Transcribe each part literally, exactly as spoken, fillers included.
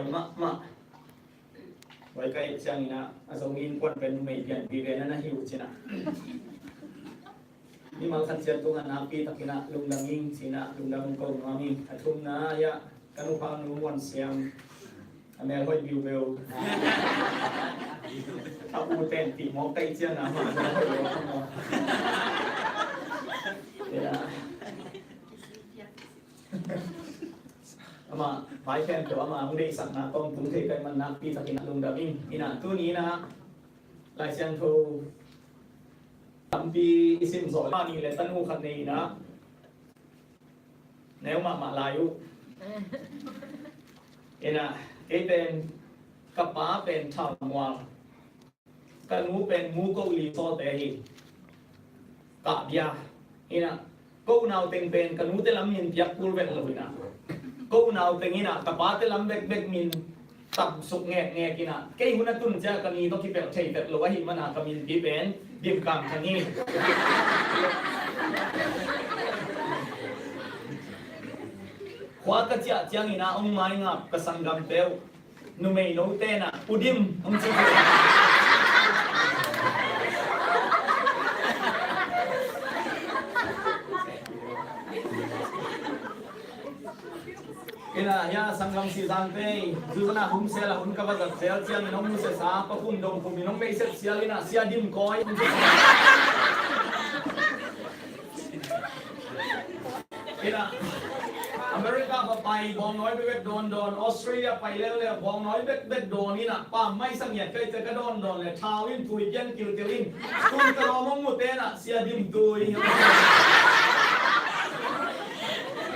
mahmah. Huai ka et ciangin ah, a zong innkuan pen numei pianpih ve na na hi uh cin ah. Mimal khat ciat tungah nakpi takin ah lungdam ing cin ah lungdam hong ko nuam ing. A thumna ah ka nupa nu Muan Siam, a mel hoih biubeu. A u ten tih mawk ka hih ciangin ah amah a mel hoih lo a maw. Amah vai khempeuh amah hong deihsakna tawh tung thei ka hih man nakpi takin ah lungdam ing. Inah tuni inah Lai Siangtho tampi i sim zawh, pa nih le tanu khat nei inah neu mahmah lai uh. Inah kei pen ka pa pen Thau Mual, ka nu pen Mu Ko Li Sawte hi. Kah bia inah ko unau teng pen ka nute lam min piak kul vet lo inah, ko unau teng inah ka pate lam bekbek min tam suk ngekngek inah, kei hun a tun ciang ka ni tawh kipelh thei vet lo ahih manin ka minpi pen Dim Kam Thang hi. Khua ka ciah ciangin ah hong maingap ka sanggamte uh, numei note inah U Dim hong ci. Inah hia sanggam Sisante, zuzana hun sel a hun ka va zat zel ciangin hong nusiasa Pa Khum Dong Khum in hong beiset sial inah Sia Dim Kawi hong ci. Inah America va pai bawngnawi bekbek dawndawn, Australia pai leuleu bawngnawi bekbek dawn inah, pam maisa ngiat ka hih ciang ka dawndawn le thau in tui pian kilkil in, tui ka lawm hong mute inah Sia Dim Tui.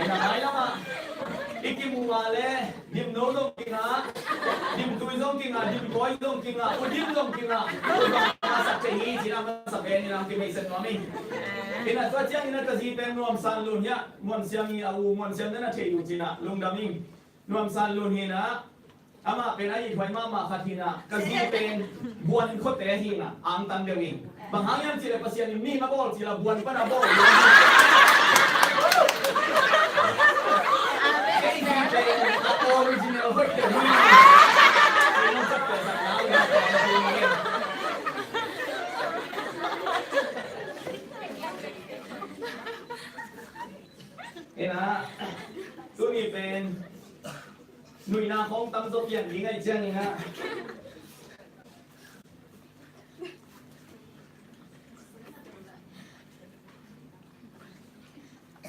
Inah mailam ah i kimuh a le Dim No zong kingah, Dim Tui zong kingah, Dim Kawi zong kingah, U Dim zong kingah. U Dim a sak thei hi cin a masa pen inah hong kibeiset nuam ing. Inah tua ciangin ah ka zi pen Nuam San Lun hi a, Muan Siam i a u Muan Siam na na thei uh cin ah lungdam ing. Nuam San Lun hi inah, amah pen a ithuai mahmah khat hi inah, ka zi pen Buan Khuate hi inah, angtang deuh ing. Bang hang hiam cih leh Pasian in mi na bawl cih leh buan pan a bawl. Kei zi pen a original hoih deuh hi. Inah tuni pen nuihna khawng tam zaw pian ding ahih ciangin ah,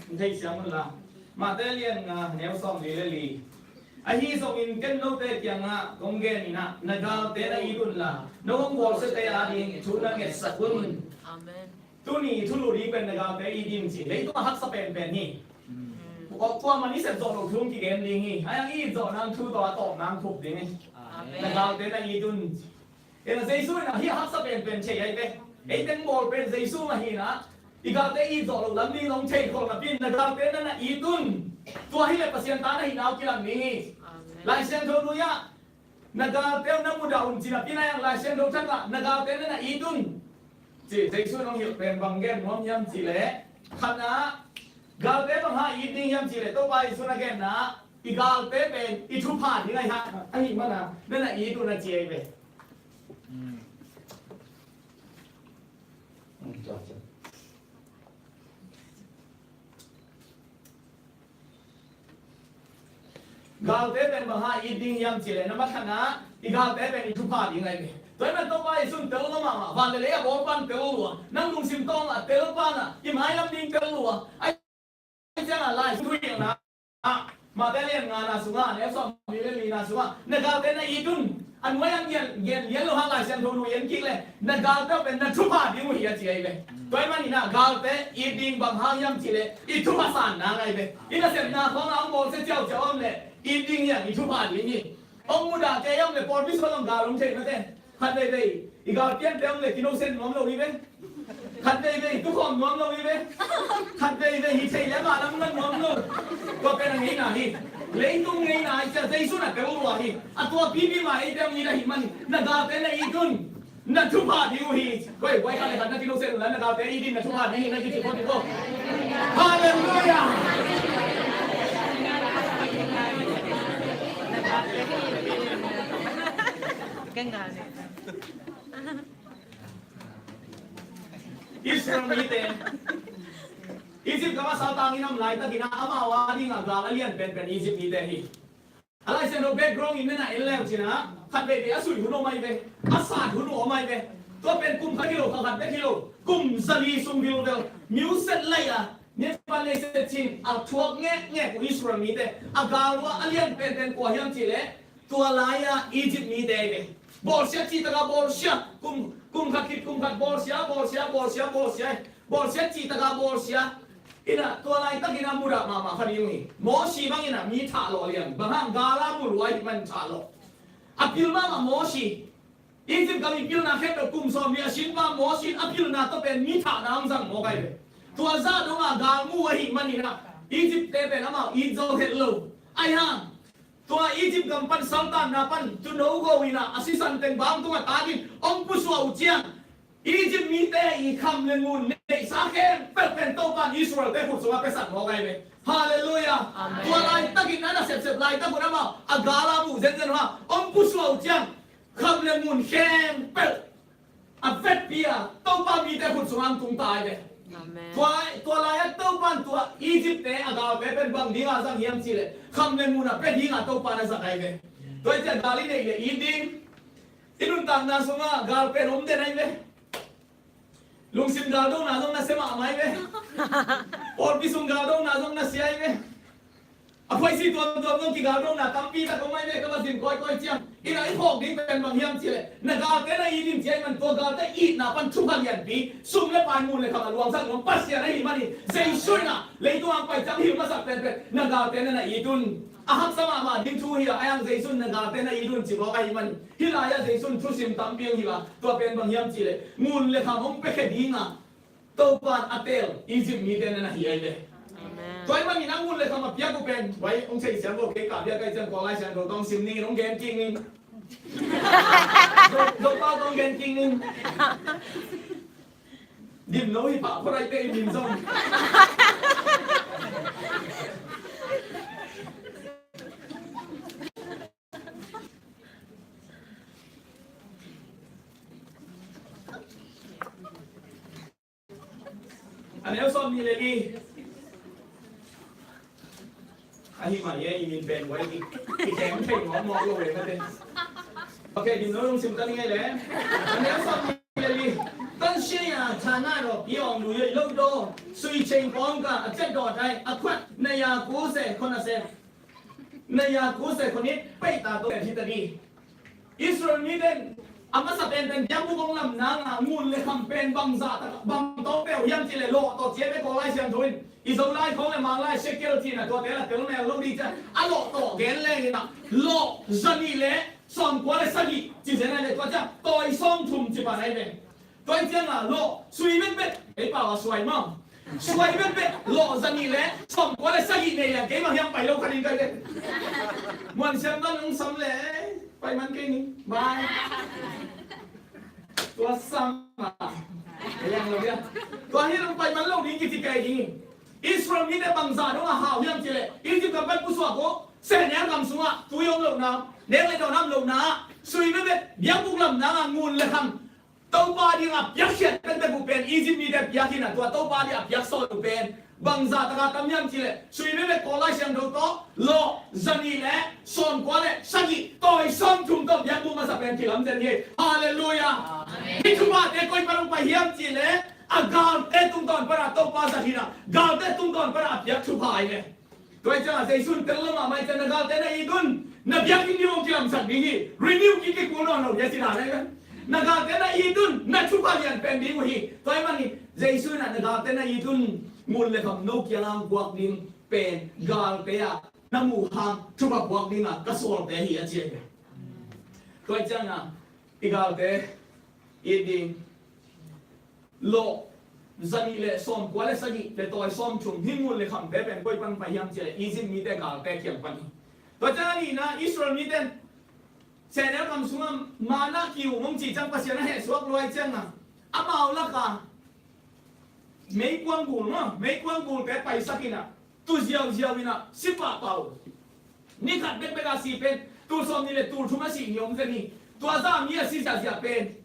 hong theisiam un la. Mate lian nga neu sawmli le li. Ahi zongin ken note kiangah kong gen inah, na galte na it un la, no hong bawlsiate ading thu na ngetsak un. Amen. Tuni thulu ding pen na galte it ding ci, leitung a haksa penpen hi. Kuamah in i sep zawh loh thu kigen ding hi. Ai ang i it zawh nang thu tawh a tawp nang thup ding hi. Amen. Na galte na it un. Inah Jesu inah hih a haksa penpen thei ahi ve. Ei teng bawl pen Jesu mah hi inah, i galte it zawh loh lam ding zong thei khol napi in na galte na na it un. Tua hi leh Pasian ta na hihna uh kilang ding hi. Amen. Lai Siangtho nu ah na galte uh na mudah un ci napi in, ai ang Lai Siangtho thak ah na galte na na it un ci, Jesu in hong hilh pen bang gen nuam hiam cih leh, khatna ah galte bang hang it ding hiam cih leh, Topa Jesu in a genna ah i galte pen i thupha ding ahi hang, ahih manin na na it un a ci ahi ve. Galte pen bang hang it ding hiam cih leh, na mathang ah i galte pen i thupha ding ahi ve. Tua ahih manin Topa Jesu in tel lua mahmah, van le lei a bawl pan tel lua, nang lungsim tawng a tel pan a, i mailam ding tel lua. Ahi ciangin Lai Siangtho thuhilhna ah, Mate lian ngana sungah, neu sawmli le lina sungah, na galte na it un. A nuai ah gen, gen lian lo hang Lai Siangtho nu en kik leh, na galte pen na thupha ding uh hi a ci ahi ve. Tua ahih manin ah galte it ding bang hang hiam cih leh, i thupha san nang ahi ve. I nasepna khawng ah hong bawlsia ciauciau om leh, it ding hi a, i thupha ding hi. Hong mudah kei om leh pawlpi sung ah zong gal om thei mate. Khat veivei i gal piante om leh kinosen nuam lo hi ve. Khat veivei tukhawm nuam lo hi ve. Khat veivei hi thei leh amah lam ngan nuam lo. Tua pen a ngeina hi. Leitung ngeina ahi ciang Jesu in a tel lua hi. A tua pipi mah eite hong it ahih manin na galte na it un. Na thupha ding uh hi. Koi, koi khat le khat na kinosen un la, na galte it in, na thupha ding hi, na kici khawm ding uh. Halleluiah. Israel mite Egypt gam a saltang in a om laitakin ah amau a dingin gal a lian penpen Egypt mite hi. A Lai Siangtho background in na en leu cin ah khat veivei a sui hun om ahi ve, a sat hun om ahi ve. Tua pen kum khat hi lo, kha khat bek hi lo, kum zali sung vilvel, music lai a, Nepal leiset cin a thuak ngekngek uh Israel mite. A gal uh a lian penpen kua hiam cih leh tua lai-a Egypt mite ahi ve. Bawlsia cih takah bawlsia, kum, kum khat khit kum khat bawlsia, bawlsia, bawlsia, bawlsia, bawlsia cih takah bawlsia. In ah tua laitakin ah mudah mahmah khat hi uh hi. Mosi bangin ah mi thah lawh lian, bang hang gal a mu lua ahih man thah lawh. A pil mahmah Mosi. Egypt gam i pilna khempeuh kum sawmli a sin pa Mosi in a pilna tawh pen mi thahna hong zang mawk ahi ve. Tua zah dongah gal mu ahih manin ah Egypt-te pen amau it zo het lo. Ahi hang tua Egypt gam pan saltanna pan tu no go in ah a sisan teng bang tungah takin hong pusuah uh ciang Egypt mite i kham le ngun neihsa khempeuh pen Topa in Israel-te khut sungah piasak mawk ahi ve. Halleluiah. Amen. Tua laitakin a nasepsep laitak un amau a gal a mu zenzen uh a hong pusuah uh ciang kham le ngun khempeuh a vetpi a Topa mite khut sungah hong tung ta ahi ve. Amen. Tua, tua lai-ah Topa in tua Egypt-te a galte pen bang dinga zang hiam cih leh kham le ngun a pia dinga Topa in a zang ahi ve. Tua hi ciang gal i neih leh it ding. I nuntakna sungah gal pen om den ahi ve. Lungsim galdona zong na sia mahmah ahi ve. Pawlpi sung galdona zong na sia ahi ve. A phuaisi tuamtuam zong kigaldona tampi tak om ahi ve, ka va zin kawikawi ciang. Ina i phawk ding pen bang hiam cih leh na galte na it in ci ahih man tua galte itna pan thupha lianpi, sum le pai, ngun le kham a luangsak nuam Pasian ahih manin Jesu in ah leitung ah hong pai ciang hil masak penpen na galte na na it un. A haksa mahmah ding thu hi a, ahi hang Jesu in na galte na it un ci mawk ahih manin hih lai-ah Jesu in thusim tampi hong hilh a, tua pen bang hiam cih leh ngun le kham hong piakhia ding a Topa in a teel Egypt mite na na hi ahi ve. Amen. Tua ahih manin a ngun le kham a piak uh pen, vai, hong theih siam vo, kei ka bia kai ciang Kawl Lai Siangtho tawh hong sim ning in hong gen kik ning. Zo, Zopau tawh hong gen kik ning. Dimno hi pah, phoraite i min zong. A neu sawmnih le li. Ahi mah e, i min pen wai i, i kem thei mawkmawk lo e, mate. Ok, Dimno lungsim ta ning ei le. A neu sawmnih le li. Tansia thanai lo pi ong lu yoi lo do. Sui cheng pawng ka a chet dawt ai a khuat na ya ku se khon a se. Na ya ku se khon it pei ta to hi ta di. Israel mite in a masa penpen biakbuk hong lam nang a ngun le kham pen bangzah tak bang tawh peuh hiam cih leh lawh tawh ci e ve. Kawl Lai Siangtho in i Zolai khawng le Manglai shekel cihna tuate la tel mel lo ding ciang a lawh tawh gen leng in ah lawh zanih le sawmkua le sagih ci zen a le tua ciang tawi sawmthum ci pan ahi ve. Tua hi ciangin lawh sui bekbek, ei pau a suai maw. Sui bekbek, lawh zanih le sawmkua le sagih nei lian kei mah hiam pai lo kha ding kai ve. Muan siam man hong sam le pai man kei ni. Bye. Tua sam a. Ei ang lo dia. Tua hi lo pai man lo ding kici kai ding. Israel mite bangzah dong a hau hiam cih leh Egypt gam pan pusuak uh, sehnel gam sungah tui om lohna, nek le dawn om lohna, sui bekbek biakbuk lam nang a ngun le kham Topa dingin a piakkhiat penpen uh pen Egypt mite piak hi in a, tua Topa dingin a piak sawn uh pen bangzah takin a tam hiam cih leh sui bekbek Kawl Lai Siangtho tawh lawh zanih le sawmkua le sagih tawi sawmthum tawh biakbuk masa pen kilam zen hi. Halleluiah. Amen. Hih thuphate koi pan hong pai hiam cih leh a galte tungtawn pan a Topa zat hi in a, galte tungtawn pan a piak thupha hi ve. Tua hi ciangin Jesu in tel lo mahmah hi ciangin na galte na it un, na biakinn ding hong kilamsak ding hi. Renew kik kik kul nawn lo hi a ci dan ahi ve. Na galte na it un, na thupha lian pen ding uh hi. Tua ahih manin Jesu in ah na galte na it un, ngun le kham no kiangah hong puak ding pen galte ah na muh hang thupha puak ding a ka sawlte hi a ci ahi ve. Tua hi ciangin i galte it ding. Lawh zanih le sawmkua le sagih le tawi sawmthum, hih ngun le khamte pen koi pan pai hiam cih leh Egypt mite galte kiang pan hi. Tua ciang a nihna Israel mite in sehnel gam sungah manna ki-um hong cih ciang Pasian a hehsuak lua ahih ciangin amau lakah meikuang gul maw, meikuang gulte paisak in ah tu ziauziau in ah si pahpah uh. Ni khat bekbek a si pen tul sawmnih le tul thum a sih ni om zen hi. Tua zah mi a si ziahziah pen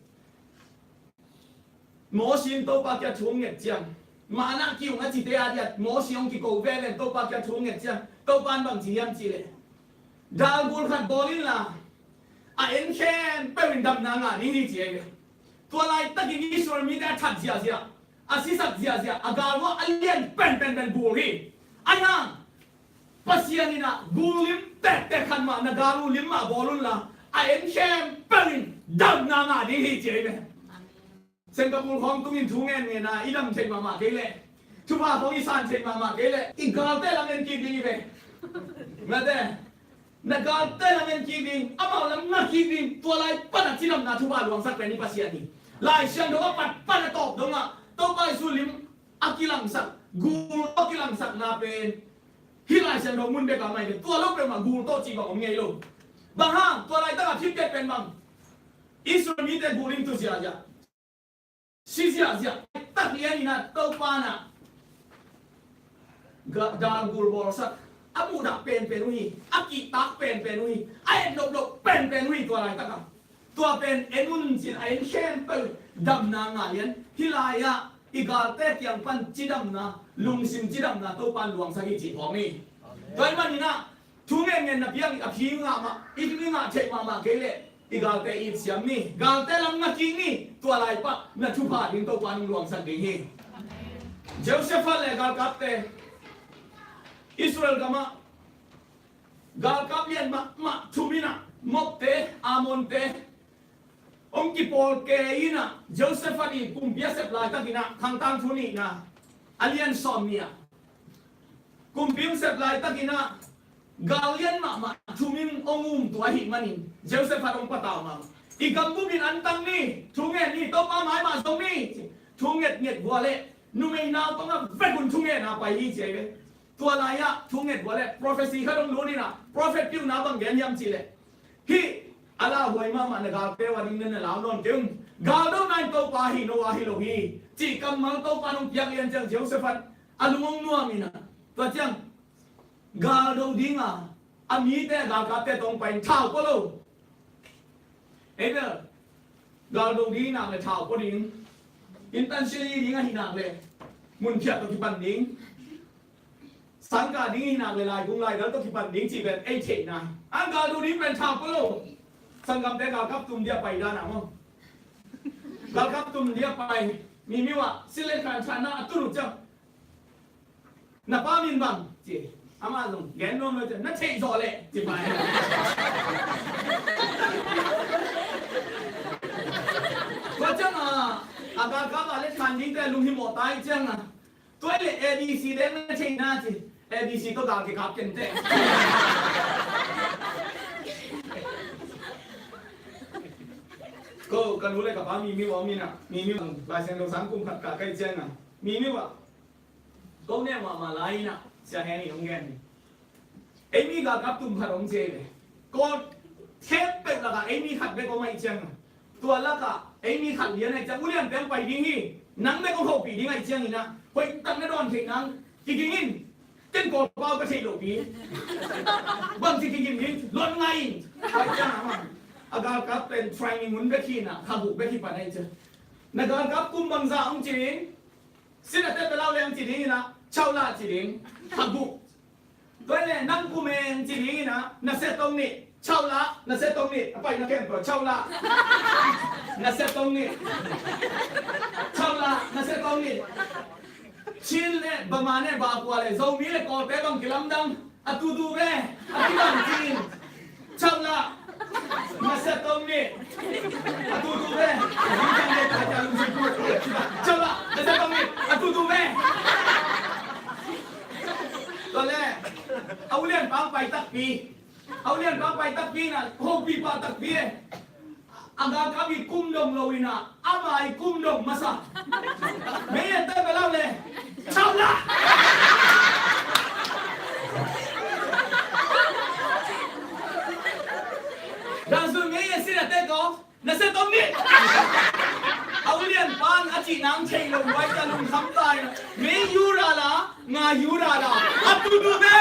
Mosi in Topa kiang thu hong nget ciang, manna kiung a cite a diat Mosi hong kiko veve in Topa kiang thu hong nget ciang, Topa in bang ci hiam cih leh, dalgul khat bawl inla, a en khempeuh in damna ngah ding hi ci hi ve. Tua laitakin Israel mite a that ziahziah, a sisak ziahziah, a galhuai a lian penpen pen gul hi. Ahi hang Pasian in ah gul lim tektek khat mah, na gal uh lim mah bawl unla, a en khempeuh in damna ngah ding hi ci hi ve. Singapore khawng tungin thu ngen ngen a, i dam thei mahmah kei leh, thupha khawng i san thei mahmah kei leh, i galte lam en kik ding hi ve. Mate, na galte lam en kik ding, amau lam ngah kik ding, tua lai pan a cidamna thupha luangsak pen i Pasian hi. Lai Siangtho a pat pan a tawp dongah Topa Jesu lim a kilangsak, gul a kilangsakna pen hih Lai Siangtho mun bek a mai ve, tua lo peuhmah gul tawh cih bang om ngei lo. Bang hang, tua laitak a thipkek pen bang, Israel mite gul in tu ziahziah, si ziahziah, tak lian in ah Topa in ah ga-, dalgul bawlsak, a muhdah penpen uh hi, a kihtak penpen uh hi, a et loplop penpen uh hi tua laitak a. Tua pen en un cin, a en khempeuh damna ngah lian. Hih lai-ah i galte kiang pan cidamna, lungsim cidamna Topa in luangsak hi cih phawk ni. Tua ahih manin ah thu ngen ngen na piang a phi ngah mah, i ngah theih mahmah kei leh i galte it siam ni, galte lam ngah kik ni, tua lai pah na thupha ding Topa in hong luangsak ding hi. Jehoshaphat le galkapte Israel gamah galkap lian mahmah thum in ah Moabte, Ammonte hong kipawl kei in ah, Jehoshaphat i kumpi a sep laitakin ah, Thangtang Thu nihna a lian sawm nih ah, kumpi hong sep laitakin ah gal lian mahmah thum in hong umtua ahih manin Jehoshaphat hong patau mahmah. I gambup in antang ni, thu ngen ni, Topa mai mah zong ni, thu ngetnget vua leh numei naupang a vek un thu ngen a pai hi ci hi ve. Tua lai-ah thu nget vua leh prophecy khat hong lut in ah, prophet piuhna bang gen hiam cih leh, hih a lauhuai mahmah na galte uh a ding na lau nawn kei un. Gal dona in Topa hi, no a hi lo hi, cih kammal Topa in hong piak lian ciang Jehoshaphat a lung hong nuam in ah, tua ciang gal do ding a, a mite, a galkapte tawh hong pai in, thau pua lo. Ei bel, gal do ding hi nak leh thau pua ding, intensity ding ahih nak leh munphiat tawh kipan ding, sangkah ding hi nak leh laikung laidal tawh kipan ding cih pen ei theihna. A gal do ding pen thau pua lo. Sanggamte galkap tum dia pai dan a maw. Galkap tum dia pai, mi miuh ah silai khan than na a tun uh ciang, na pa min bang ci, amah zong gen nuam lo ciang, na theih zawh leh ci pai. Tua ciang a, a galkap a leh khan dingte lunghimawh ta ih ciang a, tua leh A B C deng na theihna ci, A B C tawh gal kikap kenteh. Ko, ka nu le ka pa mi miuh a om in ah, mi miuh Lai Siangtho sang kum khat kah ka hih ciang a, mi miuh ah ko nek mahmah lai in ah, Sia Hen in hong gen hi. Ei mi galkap tum khat om ci hi ve. Kawl khempeuh lakah ei mi khat bek om ahih ciang a, tua lakah ei mi khat lian ahih ciang, ulian peng pai ding hi, nang bek hong hopih ding ahih ciangin ah, hoihtak na dawn theih nang kiging in. Ken Kawlpau ka theih lohpi, bangci kiging ding, lon ngai in. Ahih ciang a, a galkap pen training hun bek hi in ah, kha guk bek hi pan ahih ciang, na galkap kum bangzah hong ci ding. Sinate pelau leng ci ding in ah, chauh lah ci ding, kha guk. Tua leh nang kum eng ci ding in ah, na sia tong nih, chauh lah, na sia tong nih, a paina kem tua, chauh lah, na sia tong nih, chauh lah, na sia tong nih. Chin le Bama le Bakua le Zomi le Kawlte bang kilamdang. A tutu ve, a kibang cin. Chauh lah, na sia tong nih. A tutu ve. Chauh lah, na sia tong nih. A tutu ve. Tua leh a ulian pang pai takpi. A ulian pang pai takpi na, hopih pah takpi e. A galkap i kum dong lo in ah, ama i kum dong masa. Mei ente belau le, chauh lah. Dangsu mei e, sinate ko, na sia tong nih. A ulian pan a cih nang thei lo, wai ta lungkham tai. Mei yura la, nga yura la. A tutu ve.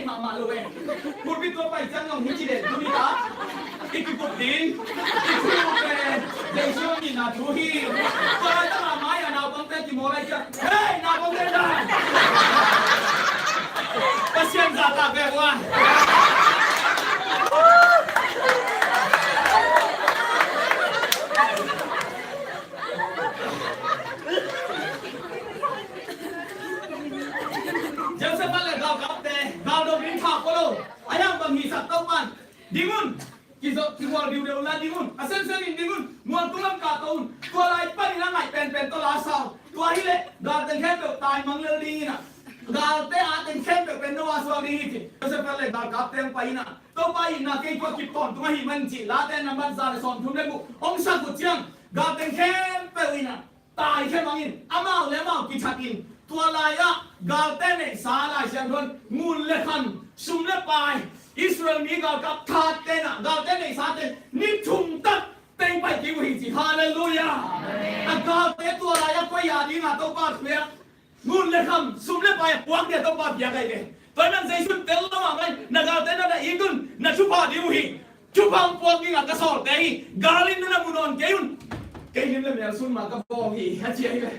mahmah lo ve. Pulpit tua pai ciang zong hih ci den tu ni ta. I kikup ding. I thu pen Jesu min a thu hi. Tua lai tangah mai a naupangte kimawl lai ciang, hei, naupangte dan. Pasian zahtak ve ua. Jehoshaphat le galkapte galdong ding tha pua lo. A hiang bang hisak Topan, ding un. Kizo, kigual diudeu la ding un. A sensen in ding un. Mual tung lam kahto un. Tua lai panin a ngaih penpen tawh la sa uh. Tua hileh gal teng khempeuh taimang lel ding in a, galte a teng khempeuh pen no a suak ding hi ci. Jehoshaphat le galkapte hong pai in a, Topa itna kei tua kip tawntung ahih man cih Late nambat za le sawmthum le guk hong sak uh ciang, gal teng khempeuh in a, tai khia mang in, amau le amau kithat in, tua lai-ah galte neihsa Lai Siangtho in ngun le kham, sum le pai, Israel mi galkap thatte in a, galte neihsate ni thum tak teng pai kik uh hi ci. Halleluiah. Amen. A galte tua lai-ah koi a ding a Topa thuak, ngun le kham, sum le pai a puak ding a Topa piak ahi ve. Tua ahih man Jesu in tel lo mahmah in, na galte na na it un, na thupha ding uh hi. Thupha hong puak ding a ka sawlte hi. Gal in na na mu nawn kei un. Kei lim le mel sun mah ka bawl hi, a ci ahi ve.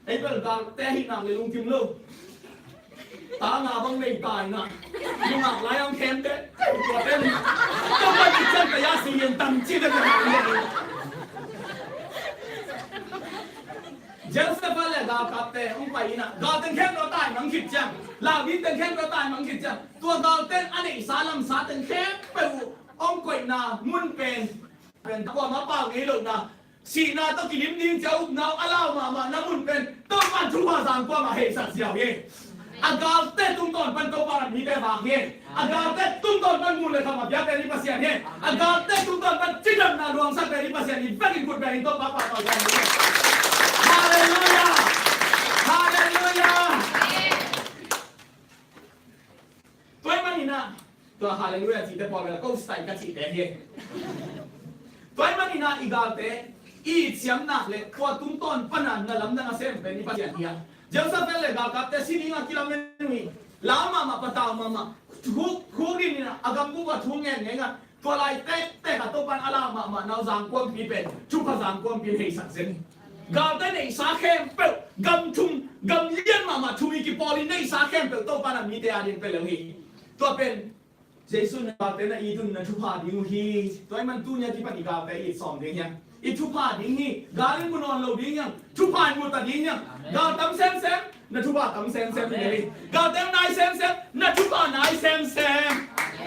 Ei bel galte ahih nak le lungkim lo. Ta nga bang nei ta in a, nungak lai hong khem teh. Tua pen Topa ci ciang ka ya si yen tam ci teh. Jehoshaphat le galkapte hong pai in a, gal teng khempeuh taimang khit ciang, laubin teng khempeuh taimang khit ciang, tua galte in a neihsa lamsa teng khempeuh uh hong koihna mun pen, pen kuamah pau ngei lohna, sihna tawh kilim ding ci a upna uh a lau mahmahna mun pen Topa in thupha zang kuamah heihsak ziau hi. A galte tungtawn pan Topa in a mite vak hi. A galte tungtawn pan ngun le kham a piakte ni Pasian hi. A galte tungtawn pan cidamna luangsakte ni Pasian hi. Vekin khut bengin Topa pahtawina hi. Halleluiah. Halleluiah. Tua ahih manin a, tua halleluiah cihte pawl bel ko style ka cihte hi. Tua ahih manin a i galte i it siam nak le tua tungtawn pan a na lamdang a sem pen i Pasian hi a. Jehoshaphat le galkapte si ding a kilamen uh hi. Lau mahmah, patau mahmah, khuk, khuk ding in a, a gambup a thu ngen ngei a, tua lai tektek a Topa in a lau mahmahna uh zangkuampi pen thupha zangkuampi in heihsak zen hi. Galte neihsa khempeuh, gam thum, gam lian mahmah thum i kipawl in neihsa khempeuh Topa in a mite a ding pia lel hi. Tua pen Jesu in galte na it un na thupha ding uh hi. Tua ahih man tuni a kipan i galte i it sawm ding hi hang. I thupha ding hi. Gal in mu nawn lo ding hi hang. Thupha in mu ta ding hi hang. Amen. Gal tam semsem, na thupha tam semsem hi. Amen. Gal teng nai semsem, na thupha nai semsem.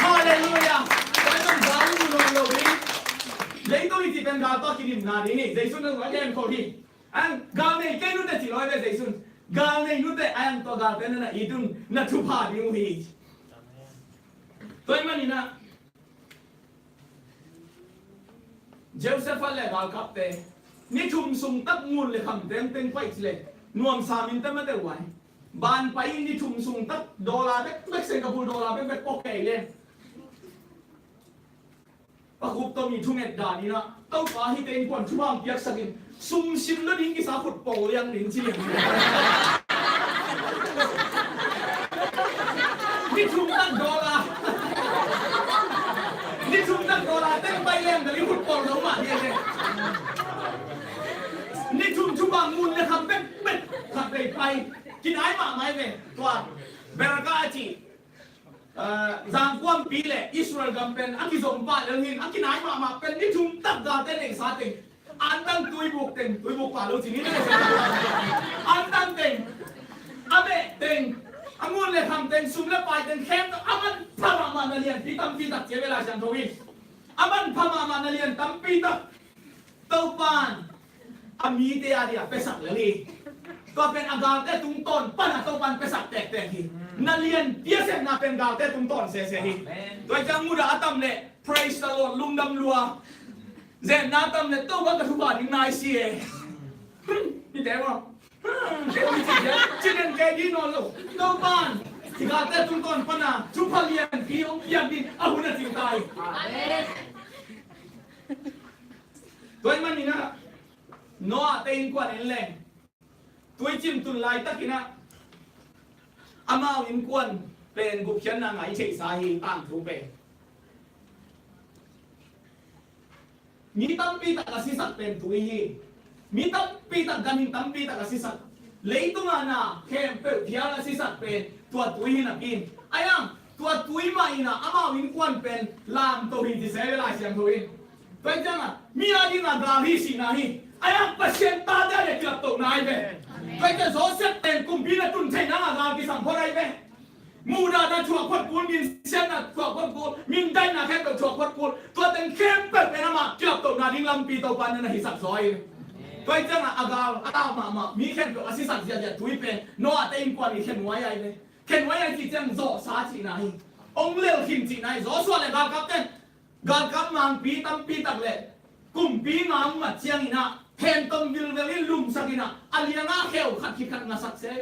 Halleluiah. Tua ahih man gal in mu nawn lo ding. Leitung i cih pen gal tawh kidimna ding hi. Jesu in a gen khol hi. Ang gal nei kei nute ci lo hi ve Jesu in. Gal nei nute, ang tua galte na na it un na thupha ding uh hi. Tua ahih manin a, Jehoshaphat le galkapte ni thum sung tak ngun le kham tengteng pai ci le nuamsa min te mate uai. Ban pai ni thum sung tak dollar bekbek, Singapore dollar bekbek pok kei le. Pakhup tawh mi thunget dan in a, Topa hihte innkuan thupha hong piaksak in, sum sim lo ding kisa khut pawl liang ding ci liang. Ni thum tak dollar. Ni thum tak dollar teng pai liang dali khut pawl lo mah liang e. Ni thum thupha ngun le kham bekbek khat vei pai. Kinai mahmah hi ve. Tua Beraka a ci Aa, zangkuampi le Israel gam pen a kizom pah lel hin, a kinai mahmah pen ni thum tak galte neihsa teng, antang tuibuk teng, tuibuk pah lo ci ni, antang teng, a beh teng, a ngun le kham teng, sum le pai teng, khem teng, a manpha mahmah na lianpi tampi tak ci a ve Lai Siangtho in. A manpha mahmah na lian tampi tak Topan a mite a dia piasak lel hi. Tua pen a galte tungtawn pana Topan piasak tektek hi. Na lianpi a sepna pen galte tungtawn sese hi. Amen. Tua ciang mudah a tam le praise the Lord, lungdam lua. Zetna a tam le Topa ka thupha ding nai si e. Mite maw? Te ui ci dia. Ci den kei di nawn lo. Topan i galte tungtawn pana thupha lianpi hong piak ding a hun a cing ta hi. Amen. Tua ahih manin ah, Noah te innkuan en leng, tuicim tun laitakin ah, amau innkuan pen gupkhiatna ngah i theihsa hi, tangthu pen. Mi tampi tak a sisak pen tui hi. Mi tampi tak, ganhing tampi tak a sisak. Leitung a na khempeuh phial a sisak pen tua tui hi napi in. Ahi hang tua tui mah in ah amau innkuan pen lamto hi ci se ve Lai Siangtho in. Tua hi ciangin mi a dingin a gal hi sihna hi. Ahi hang Pasian tate a dingin kilaptohna ahi ve. Tua hi ciangin Josef pen kumpi na tun theih nangin a gal kisam phot ahi ve. Muhdahna thuak phot kul, minsiatna thuak phot kul, mindaina khempeuh thuak phot kul. Tua teng khempeuh pen amah kilaptohna ding lampi Topa in na hisak zaw hi. Tua hi ciangin a gal a lau mahmah, mi khempeuh a sisak ziahziah tui pen Noah te innkuan i khenhuai ahi ve. Khenhuai ahi cih ciang zawhsa cihna hi. Hong lel khin cihna hi. Joshua le galkapte, galkap mangpi tampi tak le kumpi nga hong mat ciangin ah hentom vilvel in lumsak in ah a liang a kheu khat khit khat ngasak se.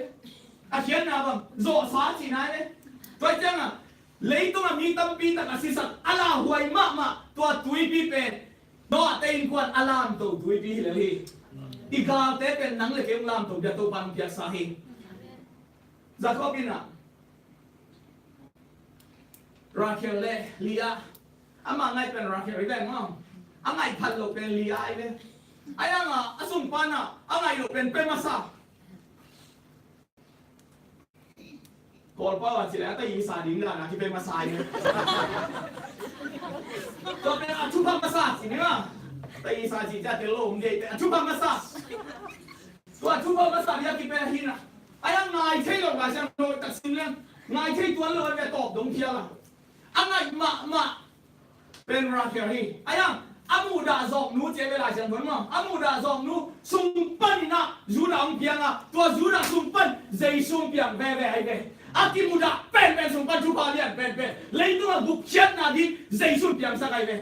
A khiatna bang zawhsa cihna hi. Tua hi ciangin leitung a mi tampi tak a sisak a lauhuai mahmah tua tuipi pen Noah te innkuan a lamto tuipi hi lel hi. I galte pen nang le kei hong lamto ding a Topa in hong piaksa hi. Jacob in ah Rachel le Leah, amah ngaih pen Rachel hi ve maw. A ngaih phat loh pen Leah hi ve. Ahi hang a sung pan ah a ngaih loh pen pia masa. Kawlpau a ci leh a ta i sa ding dan a kipia masa hi ve. Tua pen a thupha masa ci ni maw. Ta i sa ci ciang tel lo om ding, a thupha masa. Tua thupha masa ding a kipia hi na. Ahi hang ngai thei lo, Lai Siangtho tak sim leng ngai thei tuan lo, a ve tawp dong phial a. A ngaih mahmah pen Rachel hi. Ahi hang a muhdah zawknu ci a ve Lai Siangtho in maw. A muhdah zawknu sung panin ah Judah hong piang a, tua Judah sung pan Jesu hong piang veve ahi ve. A kimudah penpen sung pan thupha lian penpen leitung a gupkhiatna ding Jesu hong piangsak ahi ve.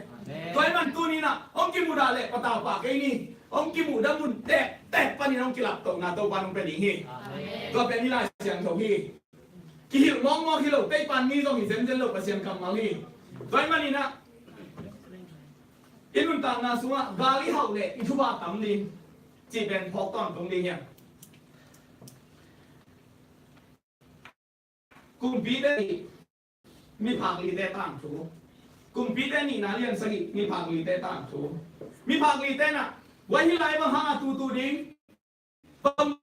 Tua ahih man tuni in ah hong kimudah leh pataupa kei ni. Hong kimuhdah mun tektek panin hong kilaptohna Topa in hong pia ding hi. Tua pen i Lai Siangtho hi. Kihilh mawkmawk hi lo, teipan mi zong hi zenzen lo, Pasian kammal hi. Tua ahih manin ah i nuntakna sungah gal i hauh leh i thupha tam ding cih pen phawk tawntung ding hiam? Kumpite nih, miphak lite tangthu. Kumpite nihna lian sagih, miphak lite tangthu. Miphak lite in ah, wai hi lai bang hang a tutu ding. Bang,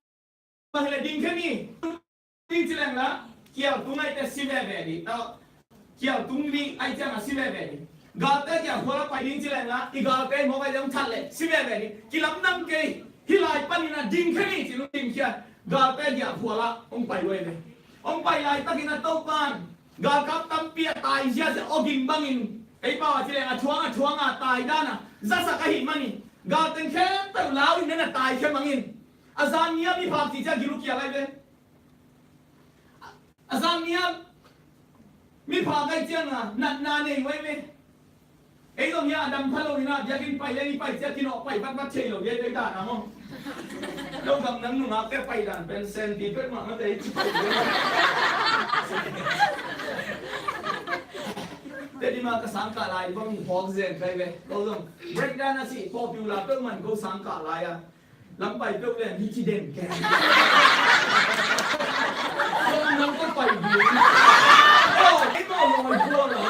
bang hi leh ding khe ni. Ding ci leng la, kial tung ahih teh si veve ding. Kial tung ding ahih ciang a si veve ding. Galte kiang khual a pai ding ci leng la, i galte mawk ahih leh hong that leh si veve ding. Kilamdang kei, hih lai panin a ding khe ni ci leh ding khia. Galte kiang khual ah hong pai uh ahi ve. Hong pai laitakin a Topan galkap tampi a tai ziazia awging bangin, ei pau a ci leng a thuang a thuang a tai dan a zasak ahih manin, galteng khempeuh lau in na tai khia mangin, a zan ni a miphak cih ciang gil uh kial ahi ve. A zan ni a miphak ahih ciangin natna nei uh ahi ve. Ei zong hiah a dam pha lo in ah biakinn pai leng i pai ciang kinawh pai vatvat thei lo hi ei dan a maw. Lo gam nang nungakte pai dan pen sen ti pek mahmah te i ci pai. Te di ma ka sangkah lai bang phawk zen kai ve. Ko zong break dan a si popular peuh man ko sangkah lai a. Lam pai peuh leng hi ci den keng. Kong nang ko pai ding. Aw, i mawh lo i buang a.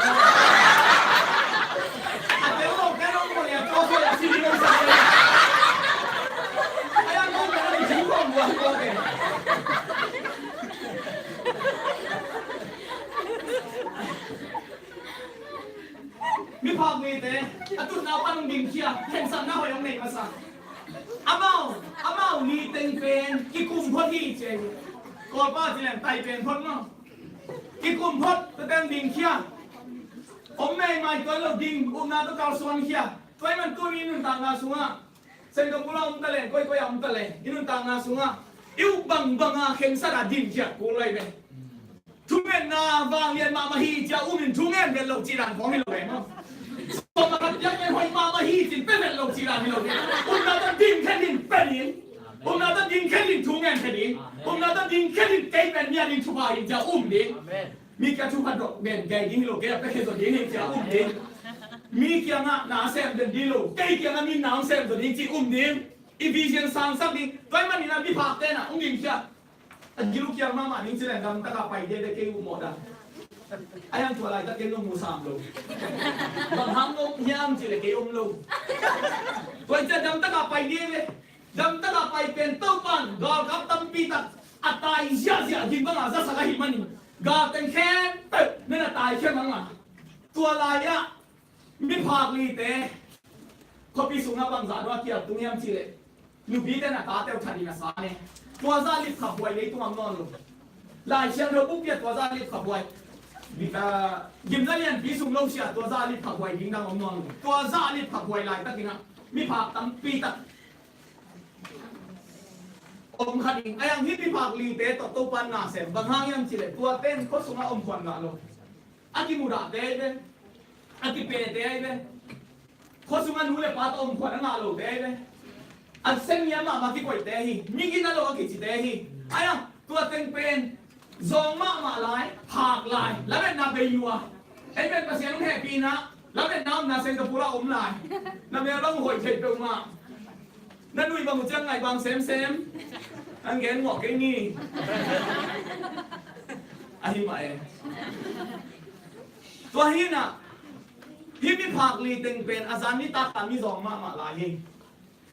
A tel lo keng lo buang a, tua suai a si ding lo sa. Ai ang ko keng lo i ci buang buang buang keng. Miphak mite a tutna pan hong dingkhia, khensatna hoih hong nei masa. Amau, amau niteng pen kikum phot hi ci hi. Kawlpau ci leng tai pen phot maw. Kikum phot, tua teng dingkhia. Om meimai tuan lo ding, upna tawh kalsuankhia. Tua ahih man tuni nuntakna sungah Singapore a om ta leng, koikoi a om ta leng, i nuntakna sungah i up bangbang a khensat a dingkhia kul lai ve. Thungetna vanglian mahmah hi ci-a um in thungen vet lo cih dan khawng hi lo ve maw. Sawm a khat piak pen hoih mahmah hi ci-in pia vet lo cih dan hi lo ve. Upna tawh dingkhia ding pia ding. Upna tawh dingkhia ding thungen khia ding. Upna tawh dingkhia ding kei pen mi a ding thupha hi ci-a um ding. Mi kiang thupha dok den kei ding hi lo, kei a pia khia zaw ding hi ci-a um ding. Mi kiangah na sem den ding lo, kei kiangah mi na sem zaw ding ci um ding. I vision sangsak ding. Tua ahih manin a miphakte na hong dingkhia. A gil uh kial mahmah ding ci leng gamtak a pai dede kei uh mawh dan. A hiang tua laitak ken nong mu sam lo. Bang hang nong hiam cih leh kei om lo. Tua hi ciang damtak a pai ding ve. Damtak a pai pen Topa'n galkap tampi tak a tai ziahziah ding bang a zasak ahih manin, gal teng khempeuh na na tai khia mang a. Tua lai-ah miphak lite khuapi sungah bangzah dong a kial tung hiam cih leh, nupite na tate uh that in a sa ne. Tua zah lipkhaphuai leitung om nawn lo. Lai Siangtho buppi ah tua zah lipkhaphuai, ah, gimna lianpi sung lo sia, tua zah lipkhaphuai ding dang om nawn lo. Tua zah lipkhaphuai laitakin ah miphak tampi tak om kha ding. A hiang hih miphak lite tawh Topa'n na sem. Bang hang hiam cih leh, tuate in khua sungah om khuan ngah lo. A kimudahte ahi ve. A kipete ahi ve. Khua sungah nu le pa tawh om khuan a ngah lote ahi ve. A sem ngiat mahmah kikoihte hi. Migina lo a kicite hi. A hiang tua teng pen zawng mahmah lai, phak lai, lametna bei lua. Ei pen Pasian hong hehpihna, lametna omna Singapore ah om lai. Na mel bang hoih thei peuhmah. Na nui bang uh ciang ngaih bang semsem. An gen mawh kei ni. Ahi mah e. Tua hi na, hih miphak li teng pen a zan nitak a mizawng mahmah lai hi.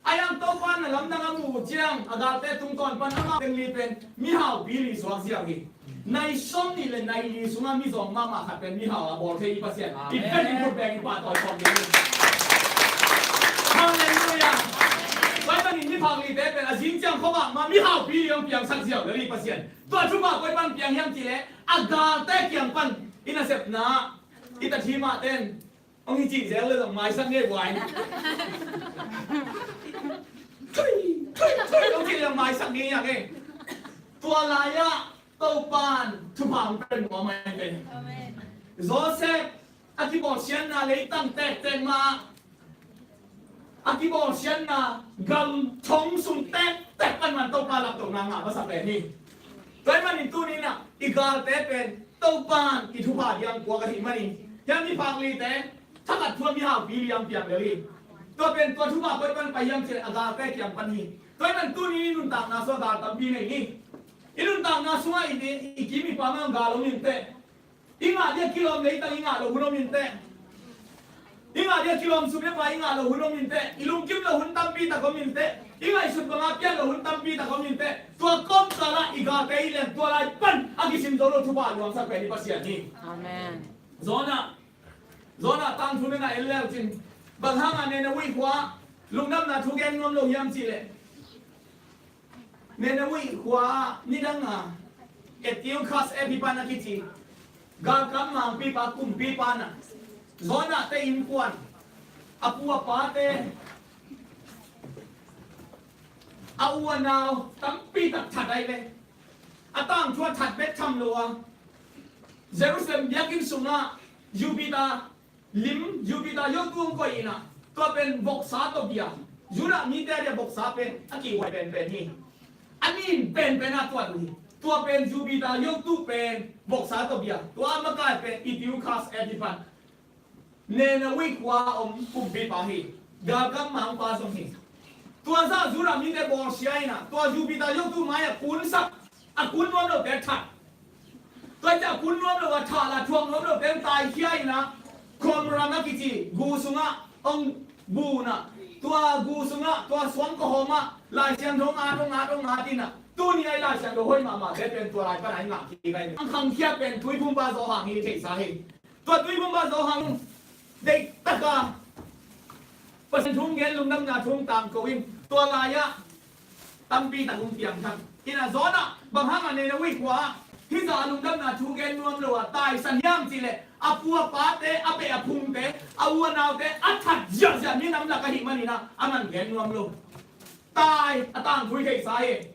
A hiang Topa na lamdang a muh uh ciang, a galte tungtawn pan amah teng li pen mihaupi li suak ziau hi. Nai sawmnih le nai li sungah mizawng mahmah khat pen mihau a bawl thei i Pasian. Amen. I pen in khut beng i pahtawi khawm ding hi. Halleluiah. Tua ahih manin miphak lite pen a zing ciang khuavak mah mihaupi li hong piangsak ziau lel i Pasian. Tua thupha koi pan piang hiam cih leh, a galte kiang pan i nasepna, i tathim ah ten hong hi cih zel le zong maisak ngei buai. Thui, thui, thui, hong cih le zong maisak ngei a ngei. Tua lai-ah Topa'n thupha hong pia nuam ahi ve. Amen. Joseph a kibawlsiatna leitang tektek mah, a kibawlsiatna gam thong sung tektek pan man Topa laptohna ngah masa pen hi. Tua ahih manin tuni-in ah i galte pen Topa'n i thupha ding puak ahih manin, hiah miphak lite thakhat thu-ah mihaupi li hong piang lel hi. Tua pen tua thupha koi pan pai hiam cih leh a galte kiang pan hi. Tua ahih manin tuni-in i nuntakna sungah gal tampi nei ni. I nuntakna sungah i, i kim i pam ah gal om inteh. I ngah ding a kilawm leitang i ngah loh hun om inteh. I ngah ding a kilawm sum le pai i ngah loh hun om inteh. I lungkim loh hun tampi tak om inteh. I ngaihsut bang a pian loh hun tampi tak om inteh. Tua kawmkal ah i galte i lem, tua lai pan a kisim zo lo thupha luangsak pen i Pasian hi. Amen. Jonah, Jonah tangthu na ngah en le uh cin, bang hang a Nineveh khua lungdamna thu gen nuam lo hiam cih leh, Nineveh khua ah nidang a Antiochus Epiphanes a kici galkap mangpipa, kumpipa in ah Jonah te innkuan, a pu a pate, a u a nau tampi tak that ahi ve. A tangthu a that bek tham lo a, Jerusalem biakinn sungah Jupiter lim, Jupiter yotu hong koih in ah, tua pen voksa tawh bia, Judah mite a dia voksa pen a kihhuai penpen hi. A nin penpen a tuat uh hi. Tua pen Jupiter yotu pen voksa tawh bia, tua a makai pen Antiochus Epiphanes, Nineveh khua a om kumpipa hi. Galkap mangpa zong hi. Tua zah Judah mite bawlsia in ah, tua Jupiter yotu mai-ah kunsak, a kun nuam lote that. Tua ciang a kun nuam lo a that la, thuak nuam lote taikhia in ah, Qumran a kici gu sungah hong bu in ah, tua gu sungah, tua suang kawhawm ah Lai Siangtho hong at, hong at, hong at in ah, tuni a i Lai Siangtho hoih mahmahte pen tua lai pan a i ngah kik ahi. Hong khangkhia pen Tuiphumpa Johan hi, theihsa hi. Tua Tuiphumpa Johan deihtak a Pasian thu hong gen, lungdamna thu hong tangko in, tua lai-ah tampi tak hong piangthak in ah, Jonah bang hang a Nineveh khua ah hih zah a lungdamna thu gen nuam lo a taisan hiam cih leh, a pu a pate, a beh a phungte, a u a naute a that ziahziah minam lak ahih manin ah aman gen nuam lo. Tai, a tangthu i theihsa hi.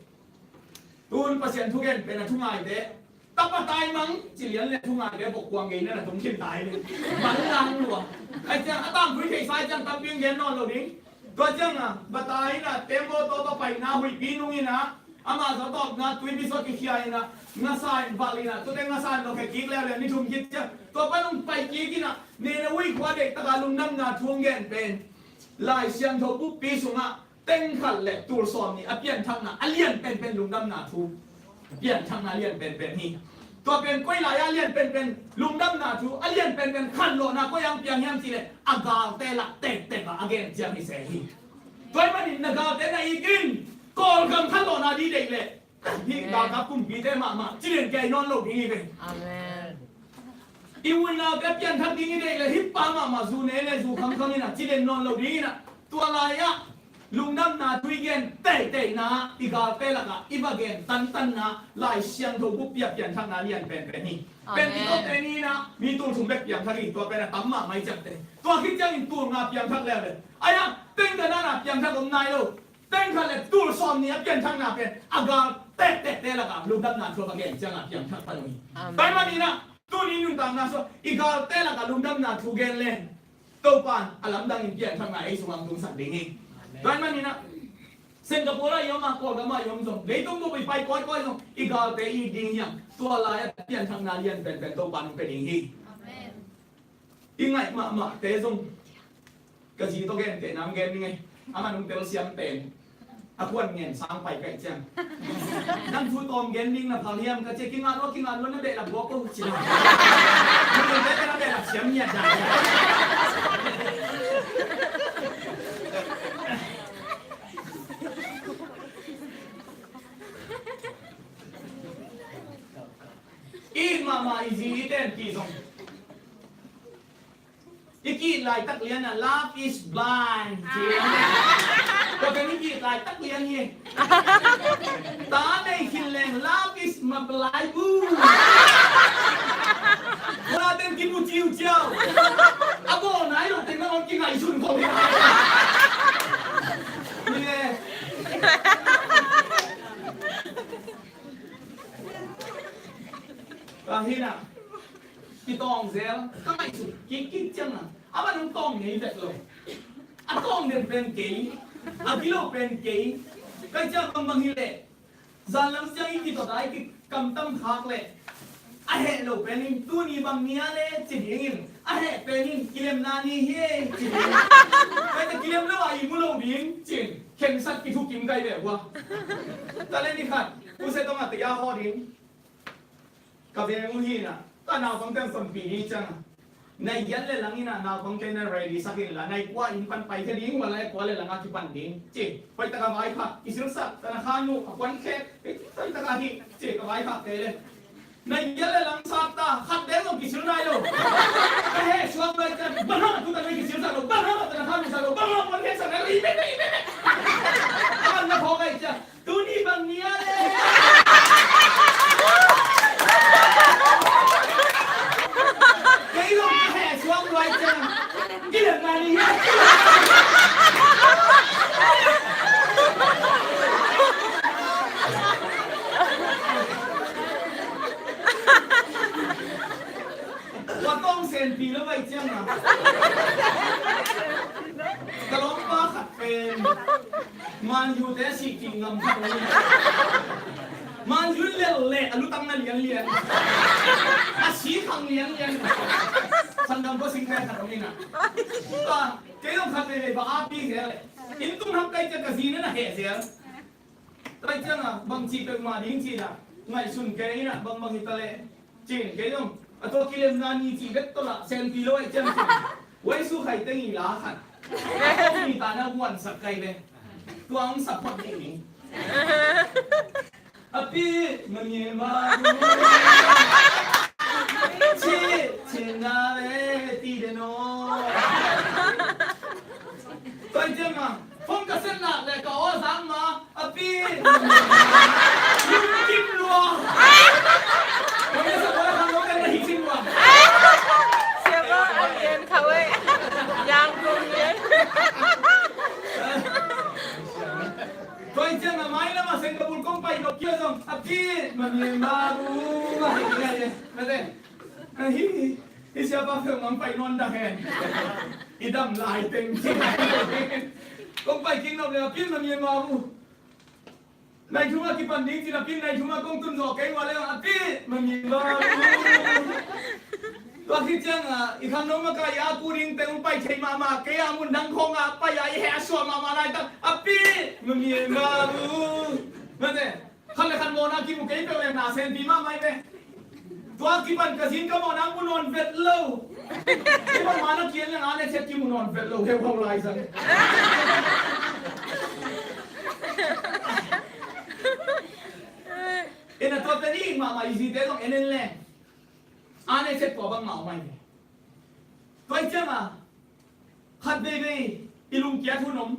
Tun Pasian thugen pen a thungaite, tapa tai mang ci lian le thungaite bok kuang gei na na tung khin tai le. Bang lang lua. Ai ciang a tangthu i theihsa ciang tampi gen nawn lo ding. Tua ciang a, va tai in ah, tembaw tawh va paina huihpi nung in ah, amah zaw tawpna tuipi sawt kikhia in ah, ngasa in valh in ah, tuate ngasa in lo khe kik leuleu ni thum khit ciang, tua pan hong pai kik in ah, Nineveh khua deihtak a lungdamna thu hong gen pen Lai Siangtho buppi sungah teng khat le tul sawm nih a pianthakna a lian penpen, lungdamna thu a pianthakna a lian penpen hi. Tua pen koi lai-ah a lian penpen lungdamna thu, a lian penpen khanlawhna koi-ah piang hiam cih leh a galte lak tektek ah a gen ciang hi se hi. Tua ahih manin na galte na it in, Kawlgam khanlawhna ding deih leh hih galkap kumpite mahmah ci lian kei nawn lo ding hi ve. Amen. I u i naute pianthak ding i deih leh hih pa mahmah zu ne le zu khamkham in a ci lian nawn lo ding in a, tua lai-ah lungdamna thu i gen teiteina i galte lakah i va gen tantanna Lai Siangtho buppi ah pianthakna lian penpen hi. Amen. Pentecost te ni in a mi tul thum bek piangthak hi, tua pen a tam mahmah hi ciangte. Tua khit ciangin tul nga piangthak leuleu. Ai-ah teng ka nana piangthak om nai lo. Teng khat le tul sawm ni a pianthakna pen a gal tektekte lakah lungdamna thu a va gen ciangah piangthak pan uh hi. Amen. Tua ahih manin a tuni nuntakna sung i galte lakah lungdamna thu gen leng Topa in a lamdangin pianthakna ei sungah hong tungsak ding hi. Amen. Tua ahih manin a Singapore ah i om a, Kawlgam ah i om zong, leitung bup i pai kawikawi zong i galte i it ding hi hang. Tua lai-ah pianthakna lian penpen Topa in hong pia ding hi. Amen. I ngaih mahmahte zong ka zi tawh gentehna hong gen ning ei. Amah nung telsiam pen a kuan ngen sang pai kaih ciang, nang thu tawm gen ning na phal hiam ka ci a, kinga lua, kinga lua, na behlap buak ko ci na. Na behlap siam ngiat dan. I it mahmah i zi i tenpih zong, i ki-it laitak lian a, love is blind ci. Tua pen i ki-it laitak lian hi. Ta nei khin leng love is mablai bu. Tua ten kimu ciuciau. A bawl nai lo teng nangawn kingaihsun khol hi. Ni le. Ka hi na, kitawng zel, ka ngaihsut kikkik ciang a, a van hong tawng ngei vet lo. A tawng den pen kei, a gilo pen kei. Ka ciang bangbang hi leh, zanlam ciang i kitawt a i kikamtam khak leh, a heh lo pen in tuni bang ni a le ci ding in, a heh pen in kilemna ni hi e ci ding in. Ka ciang kilem lo a i mu lo ding cin, khensat kithukim kai ve hua. Talent ni khat, u se tawng a tei a haw ding. Ka veng uh hi na, ka naupangte hong tonpih ding ciang a, nai giat le lang in a naupangte na ready sak in la, nai kua inn pan paikhia ding, ua lai kua le lang a kipan ding ci. Hoihtak a vaikhak, kisilsak, tana khan uh a kuan khet, hoihtak a hi ci, ka vaikhakte le. Nai giat le lang sat ta, khat deng zong kisil nai lo. Ka heh suak nai ciang, bang hang a tutan nai kisilsak lo, bang hang a tana khan uh sak lo, bang hang a kuan khetsak nai lo, i pet, i pet. A man na phawk ai ciang, tuni bang ni a le. Kei zong ka heh suak luai ciang, kilem na ni hi. Tua tawng senpi lo vai ciang a, ka lawmpa khat pen Man U te a sih kik ngam khat om hi. Man U lel leh a lutang na lianlian, a sih khang lianlian. Sanggampa singkhe khat om hi na. Tua kei zong khat veivei va api zel. Inn tung hak kai ciang ka zi na na heh zel. Tua ciang a bangci peuhmah ding ci na, ngaihsun kei in a bangbang hi ta leh. Cin kei zong a tua kilemna ni cih bek tawh lah senpi lo ai ciang cin. Wai su khai teng i la khat. Kong ni ta na guansak kai ve. Tua ang sak phot ding ni. A pi, ma nge ma bu. Ci, ci na le ti de no. Tua ciang a phone ka set nak le ka aw zang ma. A pi, lungkim lua. Kami sa pala kang lo kan na hikim lua. Siapa agen kawe? Yang kong yen. Tua ciang a mai lam a Singapore kong pai dok kio zong. A pi, ma mi ma bu, ma hi ya ya. Ma te. Hi, hi siapa fe mang pai non da hen. I dam lai teng. Kong pai king nok le a pi, ma mi ma bu. Nai thum a kipan ding ci na pi, nai thum a kong tun zawh kei ua le a pi, ma mi ma bu. Tua khit ciang a, i khangno makaih a ku ding teng hong pai thei mahmah kei a, mun dang khawng a pai a i heh a suah mahmah laitak a pi, ma mi ma bu. Mate, khat le khat mawhna kimu kei peuh le na senpi mahmah i ve. Tua kipan ka zin ka mawh nang mu nawn vet lo. Kei bangmah na kian leng a ne chet kimu nawn vet lo, heu ho lai zang. Ina tua pen i mahmah i zite zong en en leng a ne chet tua bangmah om ai ve. Tua i cianga khat veivei i lungkiat hun om.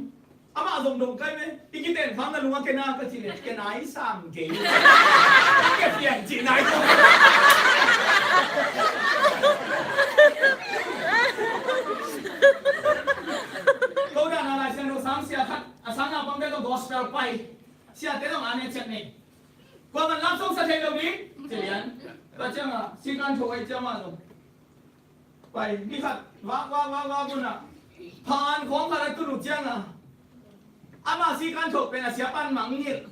Amah zong dong kai ve. I kiten khang na lung a kena ka ci le, kena i sang kei. Ka pian ci nai ko. Ko dan a Lai Siangtho sang sia khat a sang naupangte tawh gospel pai. Siate zong a ne chet nei. Kua man lam song sa thei lo ding ci lian. Tua cianga sikan tho ai ciama zong pai ni khat vak vak vak vak buna phan khawng khat a tun uh cianga ama sikan tho pen a siapan mangngilh.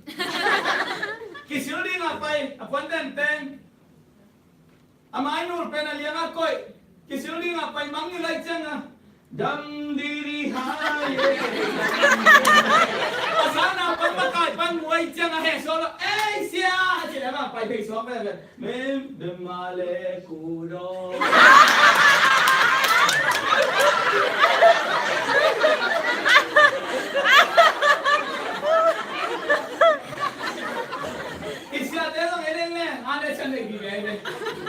Kisil dinga pai a puan tenteng. A mainul pen a lianga koih. Kisil dinga pai mangngilh lai cianga dam diri hai. A sana pan makai pan muai cianga he solo ei sia. A ci lema pai thei suak veve. Mem bema le kudo. I siate zong en en le a ne chan nei vive ve.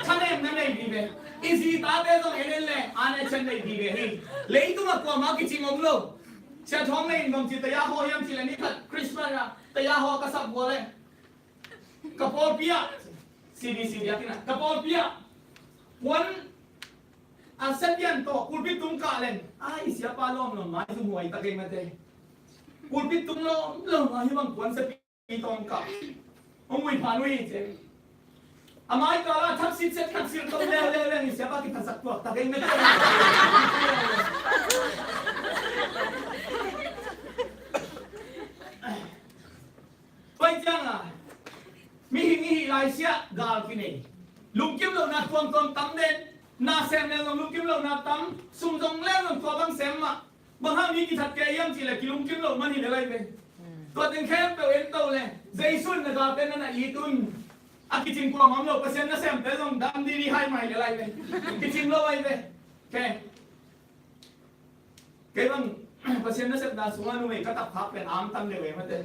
Thanem na nei vive. I zi tate zong en en le a ne chan nei vive hi. Leitungah kuamah kicing om lo. Sia thawng nei in bang ci taya haw hiam ci le ni khat Christmas ah taya haw ka sap vua le. Ka pawlpi ah C D C biakinn ah ka pawlpi ah puan a sepian tawh pulpit tung kah len ai siapa lawm lawm mai zumhuai ta kei mate. Pulpit tung lawm lawm mai hi bang puan sepi tawng kah hong ui phan ui ce. A mai kala thak sit set khat sir tawng leu leu leu ni siapa kithasak tuak ta kei mate. Pai cianga mihing i hih lai siah gal kinei. Lungkim lohna tuamtuam tam den. Na sem leng zong lungkim lohna tam. Sum zong leng zong tua bang sem mah. Bang hang mi kithat kei hiam cih leh kilungkim loh man hi lel ai ve. Tua teng khempeuh en to le Jesu in na galte na na it un. A kicing kuamah om lo. Pasian nasemte zong dam didi hai mah hi lel ai ve. Kicing lo ai ve. Kei bang Pasian nasepna sungah numei ka takphak pen amtam deuh e mate.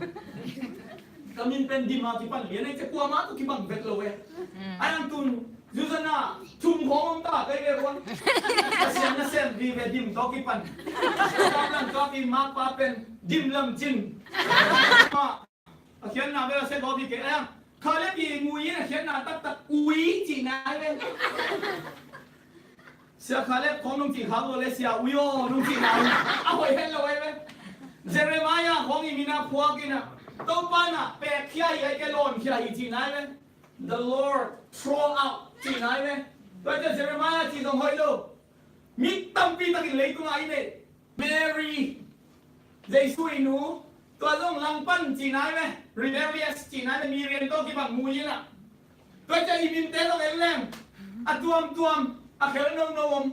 Ka min pen Dim a kipan lian ei cia kuamah tawh kibang vet lo e. Ai ang tun Zuzana thum khawng om ta kei ve kuan. Pasian nasep vive Dim tawh kipan. Lam lam tawh pi makpa pen Dim lam cin. A khiatna bel a sia gawp hi kei a. Khalep i ngui in a khiatna taktak ui cihna ai ve. Sia Khalep khawng nung cih khak lo le sia ui aw nung cihna ai ve. A hoih het lo ai ve. Jeremiah khawng i mina phuak in a Topa na pek khia hi ai ke lawn khia hi cihna ai ve. The Lord throw out cihna ai ve. Tua cia Jeremiah cih zong hoih lo. Mi tampi takin leitungah i neih Mary, Jesu i nu, tua zong langpan cihna ai ve, rebellious cihna ai ve, mi rian tawh kibang mu ina. Tua cia i minte zong en leng a tuamtuam a khel nono om.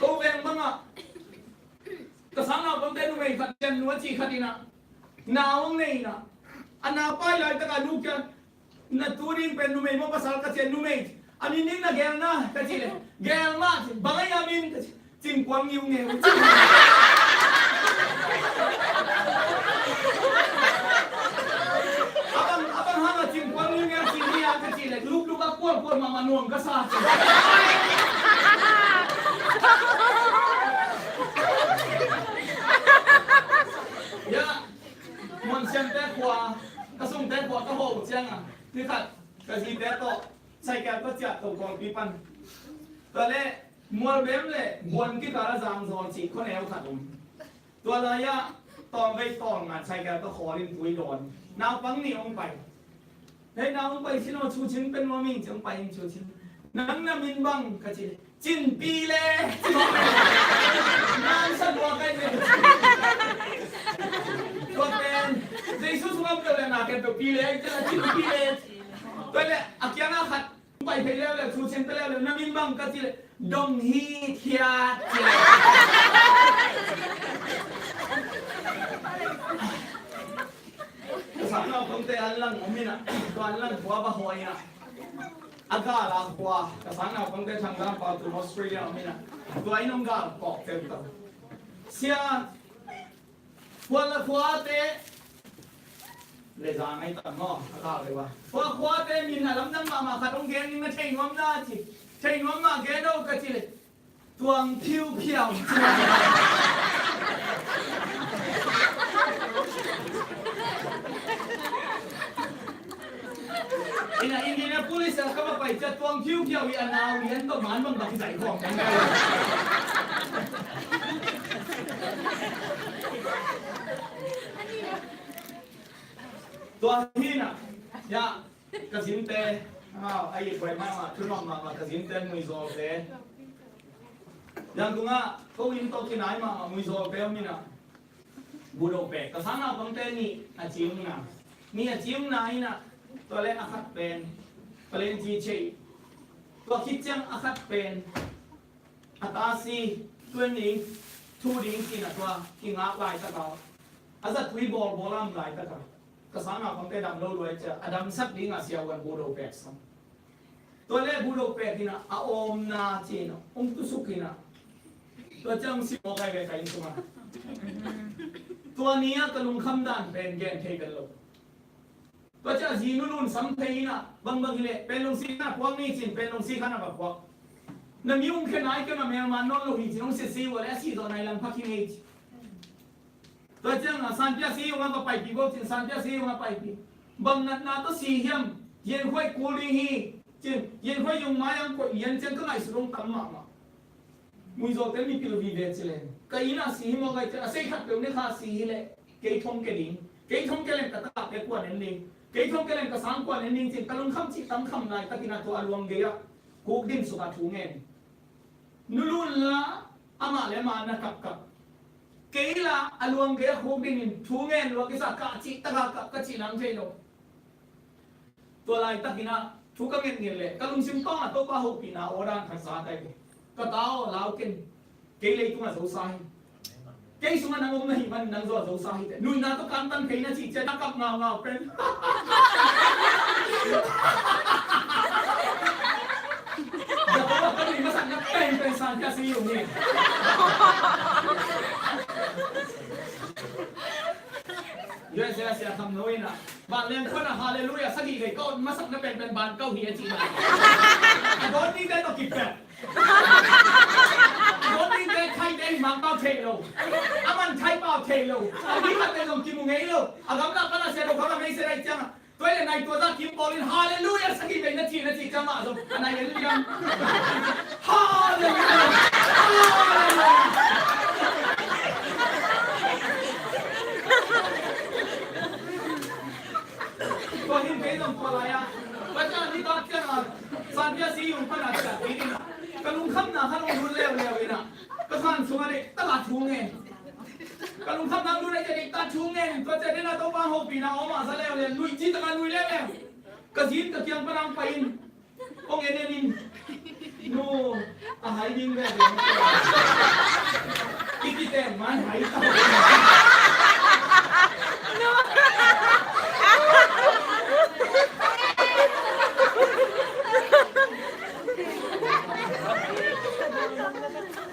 Ko veng bangah ka sang naupangte numei khat cian nu a cih khat ina nau hong nei ina a nau pai laitakah nu kia na tu ding pen numei maw pasal ka ci a numei a min ding na gel na ka ci le gel mah ci bang ai a min ka ci Cingkuang Niu Ngeu ci. Abang abang hang a Cingkuang Niu Ngeu ci ni a ka ci le lukluk a kualkual mahmah nuam ka sa ci. Ya. Muan siamte khua ka sungte khua ka hawh uh cianga ni khat ka zite tawh cycle ka ciah to kawlpi pan. Tua le Mualbem le Buan kikal a Zangzawl cih khuaneu khat um. Tua lai-ah tawmvei tawm ngan cycle ka khawl in tui dawn. Naupang nih hong pai. Hei, na hong pai sin aw, Cu Cin pen nuam ing ci hong pai ing Cu Cin. Nang na min bang ka ci. Cin Pi Le. Nang sa lua kai le. Tua pen Jesu sungah peuh le na ken peuh Pi Le ci la Cin Pi Le. Tua le a kiangah khat hong pai phei leuleu Cu Cin peuh leuleu na min bang ka ci le. Dong Hi Thiat ci le. Ka sang naupang te an lang om in ah, tua an lang khua va hawi in ah, a gal a khua, ka sang naupangte Thang Dam Pau tu Australia om in ah, tua in hong gal kawk teuh tau. Sia, khua la khuate le za ngai tam maw, a gal le va. Khua khuate min a lamdang mahmah khat hong gen ning, na thei nuam na ci. Thei nuam mah gen o ka ci le, Tuang Phiu Phiau. Ina Indianapolis a ka va pai ciang Tuang Phiu Phiau i a nau lian tawh man bang bang zai khawng kan kai. Tua hi na, ya, ka zinte, a, a it buai mahmah, thunuam mahmah, ka zinte Muizawlte. Yangon ah ko inn tawh kinai mahmah Muizawlte om in ah, Budo pek. Ka sang naupangte nih a ci ung na. Nih a ci ung na in ah, tua le a khat pen Palen ci cei. Tua khit ciang a khat pen a ta si, tuen ding, thu ding ci na tua kingak laitak a, a zat tui bawlbawl a om laitak a, ka sang naupangte dam lo luai ciang a damsak ding a siavuan Budo pek sam. Tua le Budo pek in ah, a awmna ci in ah hong tusuk in ah, tua ciang si mawk ai ve ka inn sungah. Tua ni ah ka lungkham dan pen gen thei bel lo. Tua ciang a zi Nu Lun sam thei in ah, bangbang hi leh Panglong si khan a puak ni ci in Panglong si khan a va puak. Na mi hong khen ai kem a melman nawn lo hi ci in hong sia si ua le a si zawh nai lang phak hi ngei ci. Tua ciang a Sanpia si hong a va paipih bo ci in Sanpia si hong a paipih. Bang natna tawh si hiam? Yen Khuai kul ding hi ci in, Yen Khuai yung mai ang koih lian ciang ka ngaihsut hong tam mahmah. Muizawte mipil vive ci leng, ka inn ah si hi maw ka hih ciang, a sei khat peuh ne kha si hi leh kei thong ke ding. Kei thong ke leng ka tak ah pek kuan en ding. Kei thong ke leng ka sang kuan en ding ci in ka lungkham cih tam kham laitak in ah tua a luang gei ah kuk din suk ah thu ngen. Nu Lun la amah le amah na kapkap. Kei la a luang gei ah kuk din in thu ngen lua kisa kah cih tak a kap ka cih nang thei lo. Tua laitakin ah thu ka ngetnget leh ka lungsim tawngah Topa hopihna aw dan khat za tai ve. Ka ta aw, lau ken. Kei leitungah zosa hi. Kei sungah nang om na hih manin nang zua zosa hi teh. Nuihna tawh kantan kei na cih ciang na kap ngaungau pen. Jakob ah ka nui masakna penpen Sanpia si hi ung hi. U S A sia tham no in ah. Vanleng pan a Hallelujah sagih vei ka ot masakna penpen ban kau hi a cihna. A dawn dingte tawh kipet. A dawn dingte thaite hi mang pau thei lo. A man thai pau thei lo. A mi khatte zong kimu ngei lo. A gamla pan a sia do kha va ngei sia dai ciangah. Tua le nai tua za kim pawl in Hallelujah sagih vei na ci na ci ciangah zong. A nai en liam. Hallelujah. Hallelujah. Tua hin kei zong tua lai-ah Pathian ni tak ciangah Sanpia si yung pan a ciah kik in ah ka lungkhamna khan hong lut leuleu in ah ka khan sungah deih taka thu ngen. Ka lungkhamna hong lut a ciah deih taka thu ngen in tua ciah dena Topa hopihna om a za leuleu, nuih ci taka nuih leuleu. Ka zin ka kiang pan a hong pai in. Kong en en in. Nu, a hai ding ve ve. Kiki ten man hai ta.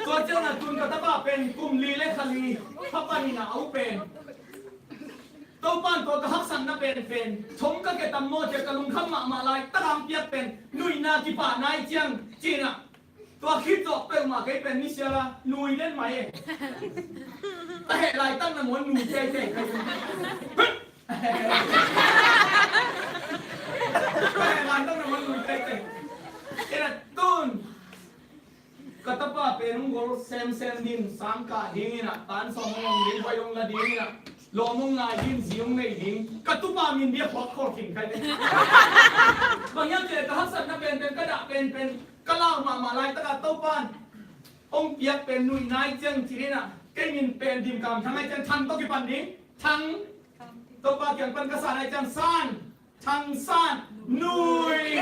Tua ciang a tun ka tapa pen kum li le kha li, kha pan in a au pen. Topa'n tua ka haksatna penpen thong ka ke tam maw cia ka lungkham mahmah lai, taka hong piak pen nuihna kipah nai ciang ci-in ah, tua khit zawh peuhmah kei pen misial a nui den mai e. Ka heh laitak na maw nui teitei ka hi. Ka heh laitak na maw nui teitei. Ina tun ka tapa pen hong gol semsem ding, sang kah ding in ah, tan sawm hong om ding, vai hong la ding in ah, lawm hong ngai ding, zi hong nei ding. Ka tupa min bia khuak khol khin khai ve. Bang hiam cih leh ka haksatna penpen, ka dah penpen, ka lau mahmah laitak ah Topa'n hong piak pen nuih nai ciang ci-in ah, kei min pen Dim Kam Thang nai ciang Thang tawh kipan ding, Thang. Topa kiang pan ka sa nai ciang San. Thang San Nui.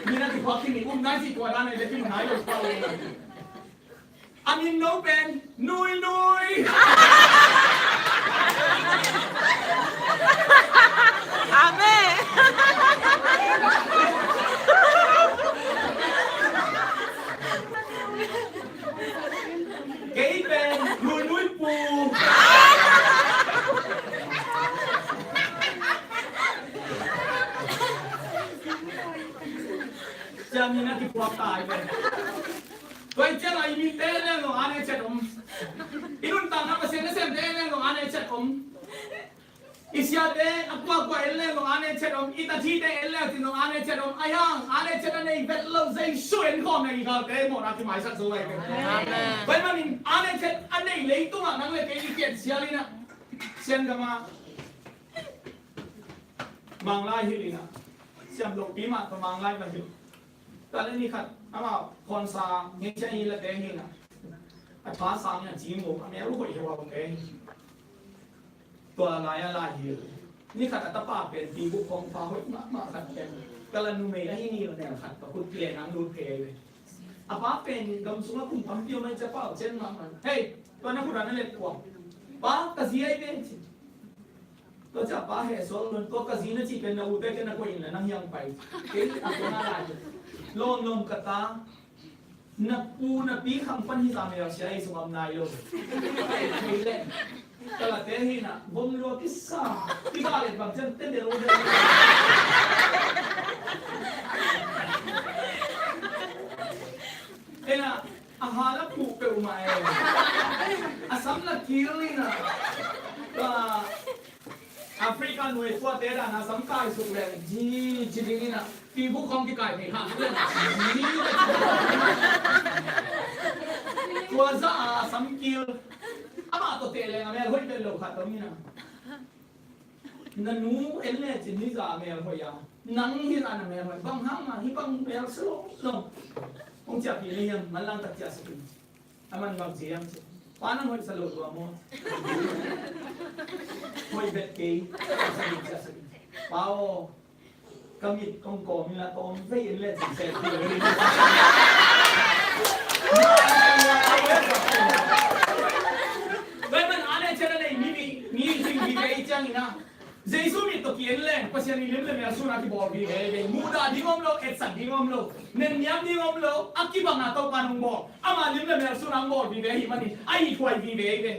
Min a kikhuak khin i um nai cih tua dan a i le kim nai lo kua lo. A min no pen Nui Nui. Amen. Kei pen Nunui Pu. Ciang in a kipuak ta hi pen. Tua i ciang a i mite leng zong ane chet om. I nuntakna Pasian nasemte leng zong ane chet om. I siate a kuakua en leng zong ane chet om. I tathite en leng cin zong ane chet om. Ahi hang ane chet a nei vet lo Jesu en khawm leng i galte mawhna kimaisak zo lai pen. Amen. Tua ahih manin ane chet a nei leitungah nang le kei i kiat sial in a, sian gam a Manglai hilh in a, siam lohpi mah tawh Manglai va hilh. Tua leh ni khat amah khawnsa ngei ciang hi late hi in a, a tha sang in a cing uh a mel hoih heuhau te hi. Tua lai a lai hilh. Ni khat a tapa pen pi buk khawng pa hoih mahmah khat pen, ka la numei ahi ni lo nel khat ka khut le nang lut phei ve. A pa pen gam sungah kum tampi om a, i ca pau cen mahmah. Hei, tua na khut a na let kua? Pa, ka zi ahi ve ci. Tua ciang pa heh suak lun, tua ka zi na cih pen na u te ke na koih in la nang hiang pai. Kei a tua na lai. Lawm lawm ka ta. Na pu na pi khang pan hi za mel sia ei sung am nai lo. Thei leh. Ka la te hi na, vom lua kisa. Kisa le bang ciang te de lo de. Ena, a ha la phuh peuhmah e. A sam la kil hi na. Ka Africa nuai puate dan a sam kai suk leng ji, ji ding hi na. Pi buk khawng kikai thei kha suk leng ji. Tua za a sam kil. Amah tawh teh leng a mel hoih pen lo khat tawh hi na. Na nu en le cin hi za mel hoih a, nang hi za na mel hoih. Bang hang a hi bang mel si lo lo. Hong ciahpih ni hiam, manlang tak ciah sakin. A man bang ci hiam ci. Pa nang hoih sa lo lua maw? Hoih bet kei. Sakin ciah sakin. Pa aw, ka mit kong kawm in la tawm vei en le cin se. Tua man a le cian a nei mi, mi, mi sing vive i ciangin a, Jesu mit tawh ki-en leng Pasian i lim le mel sun a kibawl vive hi ve. Muhdah ding om lo, etsak ding om lo, nenniam ding om lo, a kibang a Topa nong bawl. Ama lim le mel sun a hong bawl vive ahih manin a ithuai vive hi ve.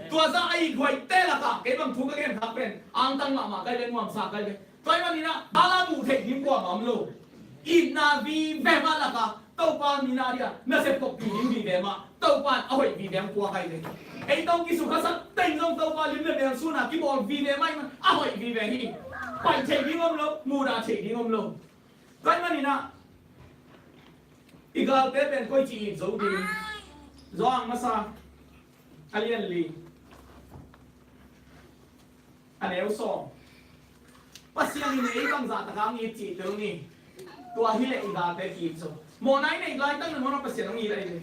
Tua za a ithuaite lakah kei bang thu ka gen khak pen angtang mahmah kai ve, nuamsa kai ve. Tua ahih manin a, bala muh theih ding kuamah om lo. Itna vive mah lakah Topa min a dia nasep tawh pi ding vive mah, Topa in a hoih vive hong puak hi ve. Ei tawh kisukhasak teng zong Topa lim le mel sun a kibawl vive mah hi man a hoih vive hi. Pai thei ding om lo, muhdah thei ding om lo. Tua ahih manin a, i galte pen koici it zo ding. Johan masa a lian li. A neu sawm. Pasian in ei bangzah takah hong it cih tel ni. Tua hi leh i galte ki-it zo. Mawhna i neih laitak nangawn ah Pasian hong it ahi ve.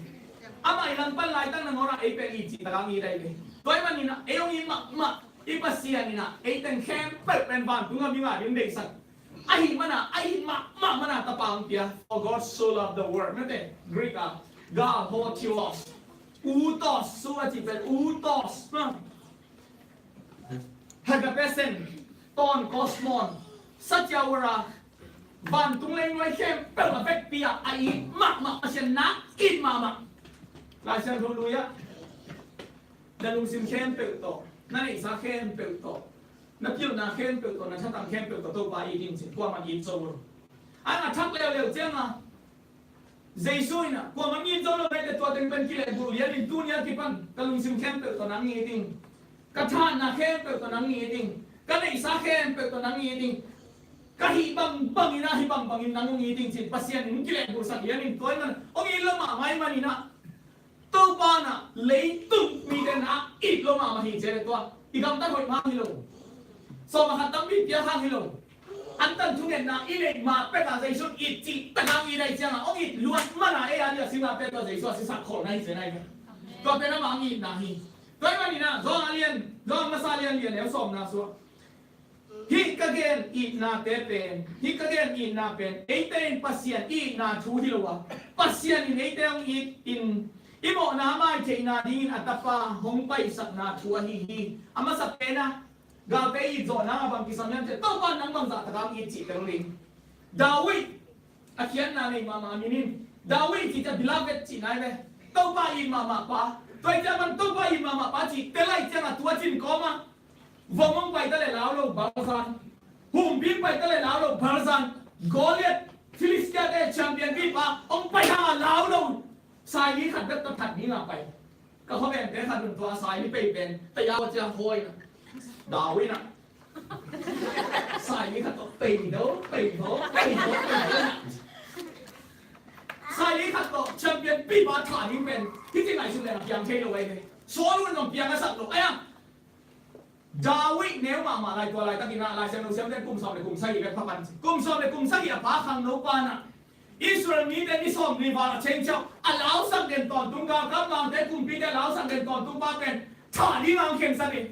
Amah i langpan laitak nangawn ah ei pen it cih takah hong it ahi ve. Tua ahih manin ah ei hong it mahmah i Pasian in ah ei teng khempeuh pen vantung a mi ngah ding deihsak. Ahih manin ah, a it mahmah manin ah tapa hong pia. For God so loved the world. Mate, Greek ah, God ho theos. Utos, su a cih pen utos. Hagapesen, ton kosmon, satia ura, vantung lei nuai khempeuh a vekpi ah a it mahmah, Pasian na it mahmah. Lai Siangtho lui ah, na lungsim khempeuh tawh, na neihsa khempeuh tawh, na pilna khempeuh tawh, na thatang khempeuh tawh Topa it in ci, kuamah it zo lo. A thak leuleu ciang a, Jesu in ah, kuamah it zo lo, tua teng pen kilehbulh lian in, tuni a kipan ka lungsim khempeuh tawh nang it ing, ka thahatna khempeuh tawh nang it ing, ka neihsa khempeuh tawh nang it ing, ka hih bangbang in ah hih bangbang in nang hong it ing ci-in Pasian in kilehbulhsak lian in, tua in ah hong it lo mahmah ahih manin ah, Topa in ah leitung mite na it lo mahmah hi ci-a leh tua i gamtat hoih mah hi lo. Sawm a khat tampi piak hang hi lo. Antan thungetna i neih mah pek a Jesu in it cih tak hang it ahih ciangin hong it luat man a ei a dia singlamteh tua Jesu a sisak kholhna hi ci-a hi ve. Tua pen amah hong itna hi. Tua ahih manin ah Johan a lian, Johan masa lian li a neu sawmna sungah, hih ka gen itnate pen, hih ka gen itna pen eite in Pasian i itna thu hi lo a, Pasian in eite hong it in, I mawhna a maitheihna dingin a Tapa hong paisakna thu ahi hi. A masa pen ah, galte it zawhna ah bang kisam hiam cih leh, Topa nang bangzah tak a hong it cih tel ding. David, a khiatna nei mahmah min in, David cih ciang beloved cihna hi ve. Topa it mahmah pa. Tua hi ciang bang Topa it mahmah pa cih tel ahih ciangin tua cin kawm ah vom hong pai ta leh lau lo balzan. Humpi hong pai ta leh lau lo balzan. Goliath, Philistia te champion pipa hong pai hang a lau lo. Saili khat bek tawh that ding a pai. Ka khuaveng te khat un tua saili pei pen. Taya cia hoi na. David na. Saili khat tawh pei do, pei do, pei do, pei do na. Saili khat tawh champion pipa that ding pen. Hih ci ngaihsun leng a piang thei lo ahi ve. Saul un zong piang a sak lo. Ai a. David neu mahmah lai, tua laitakin ah Lai Siangtho siamte kum sawm le kum sagih bek pha pan ci. Kum sawm le kum sagih a pha khangno pa na. Israel mite ni sawmli val a cheng ciang a lausak den tawntung, galkap mangte kumpite a lausak den tawntung pa pen thah ding a hong khensat hi.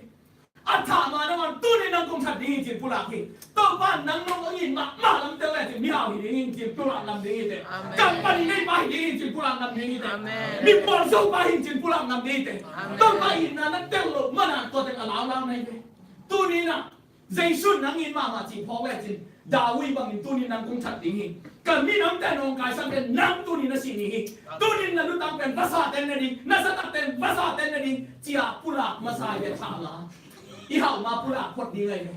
A thah ma nang on tuni nang kong that ding hi ci-in pulak hi. Topa nang nong hong it mahmah lam tel le ci-in mihau hi ding hi ci-in pulak ngam ding hi te. Amen. Company nei pa hi ding hi ci-in pulak ngam ding hi te. Amen. Mi puan zo pa hi ci-in pulak ngam ding hi te. Amen. Topa itna na tel loh man a tua teng a laulau na hi ve. Tuni na Jesu nang it mahmah ci phawk le cin David bangin tuni nang kong that ding hi. Ka minamte nawngkaisak pen nang tuni na sih ni hi. Tuni na lutang pen vasa ten na ding, na zatak ten vasa ten na ding, cia pulak masa hi ve thah la. I hauh ma pulak phot ding ahi ve.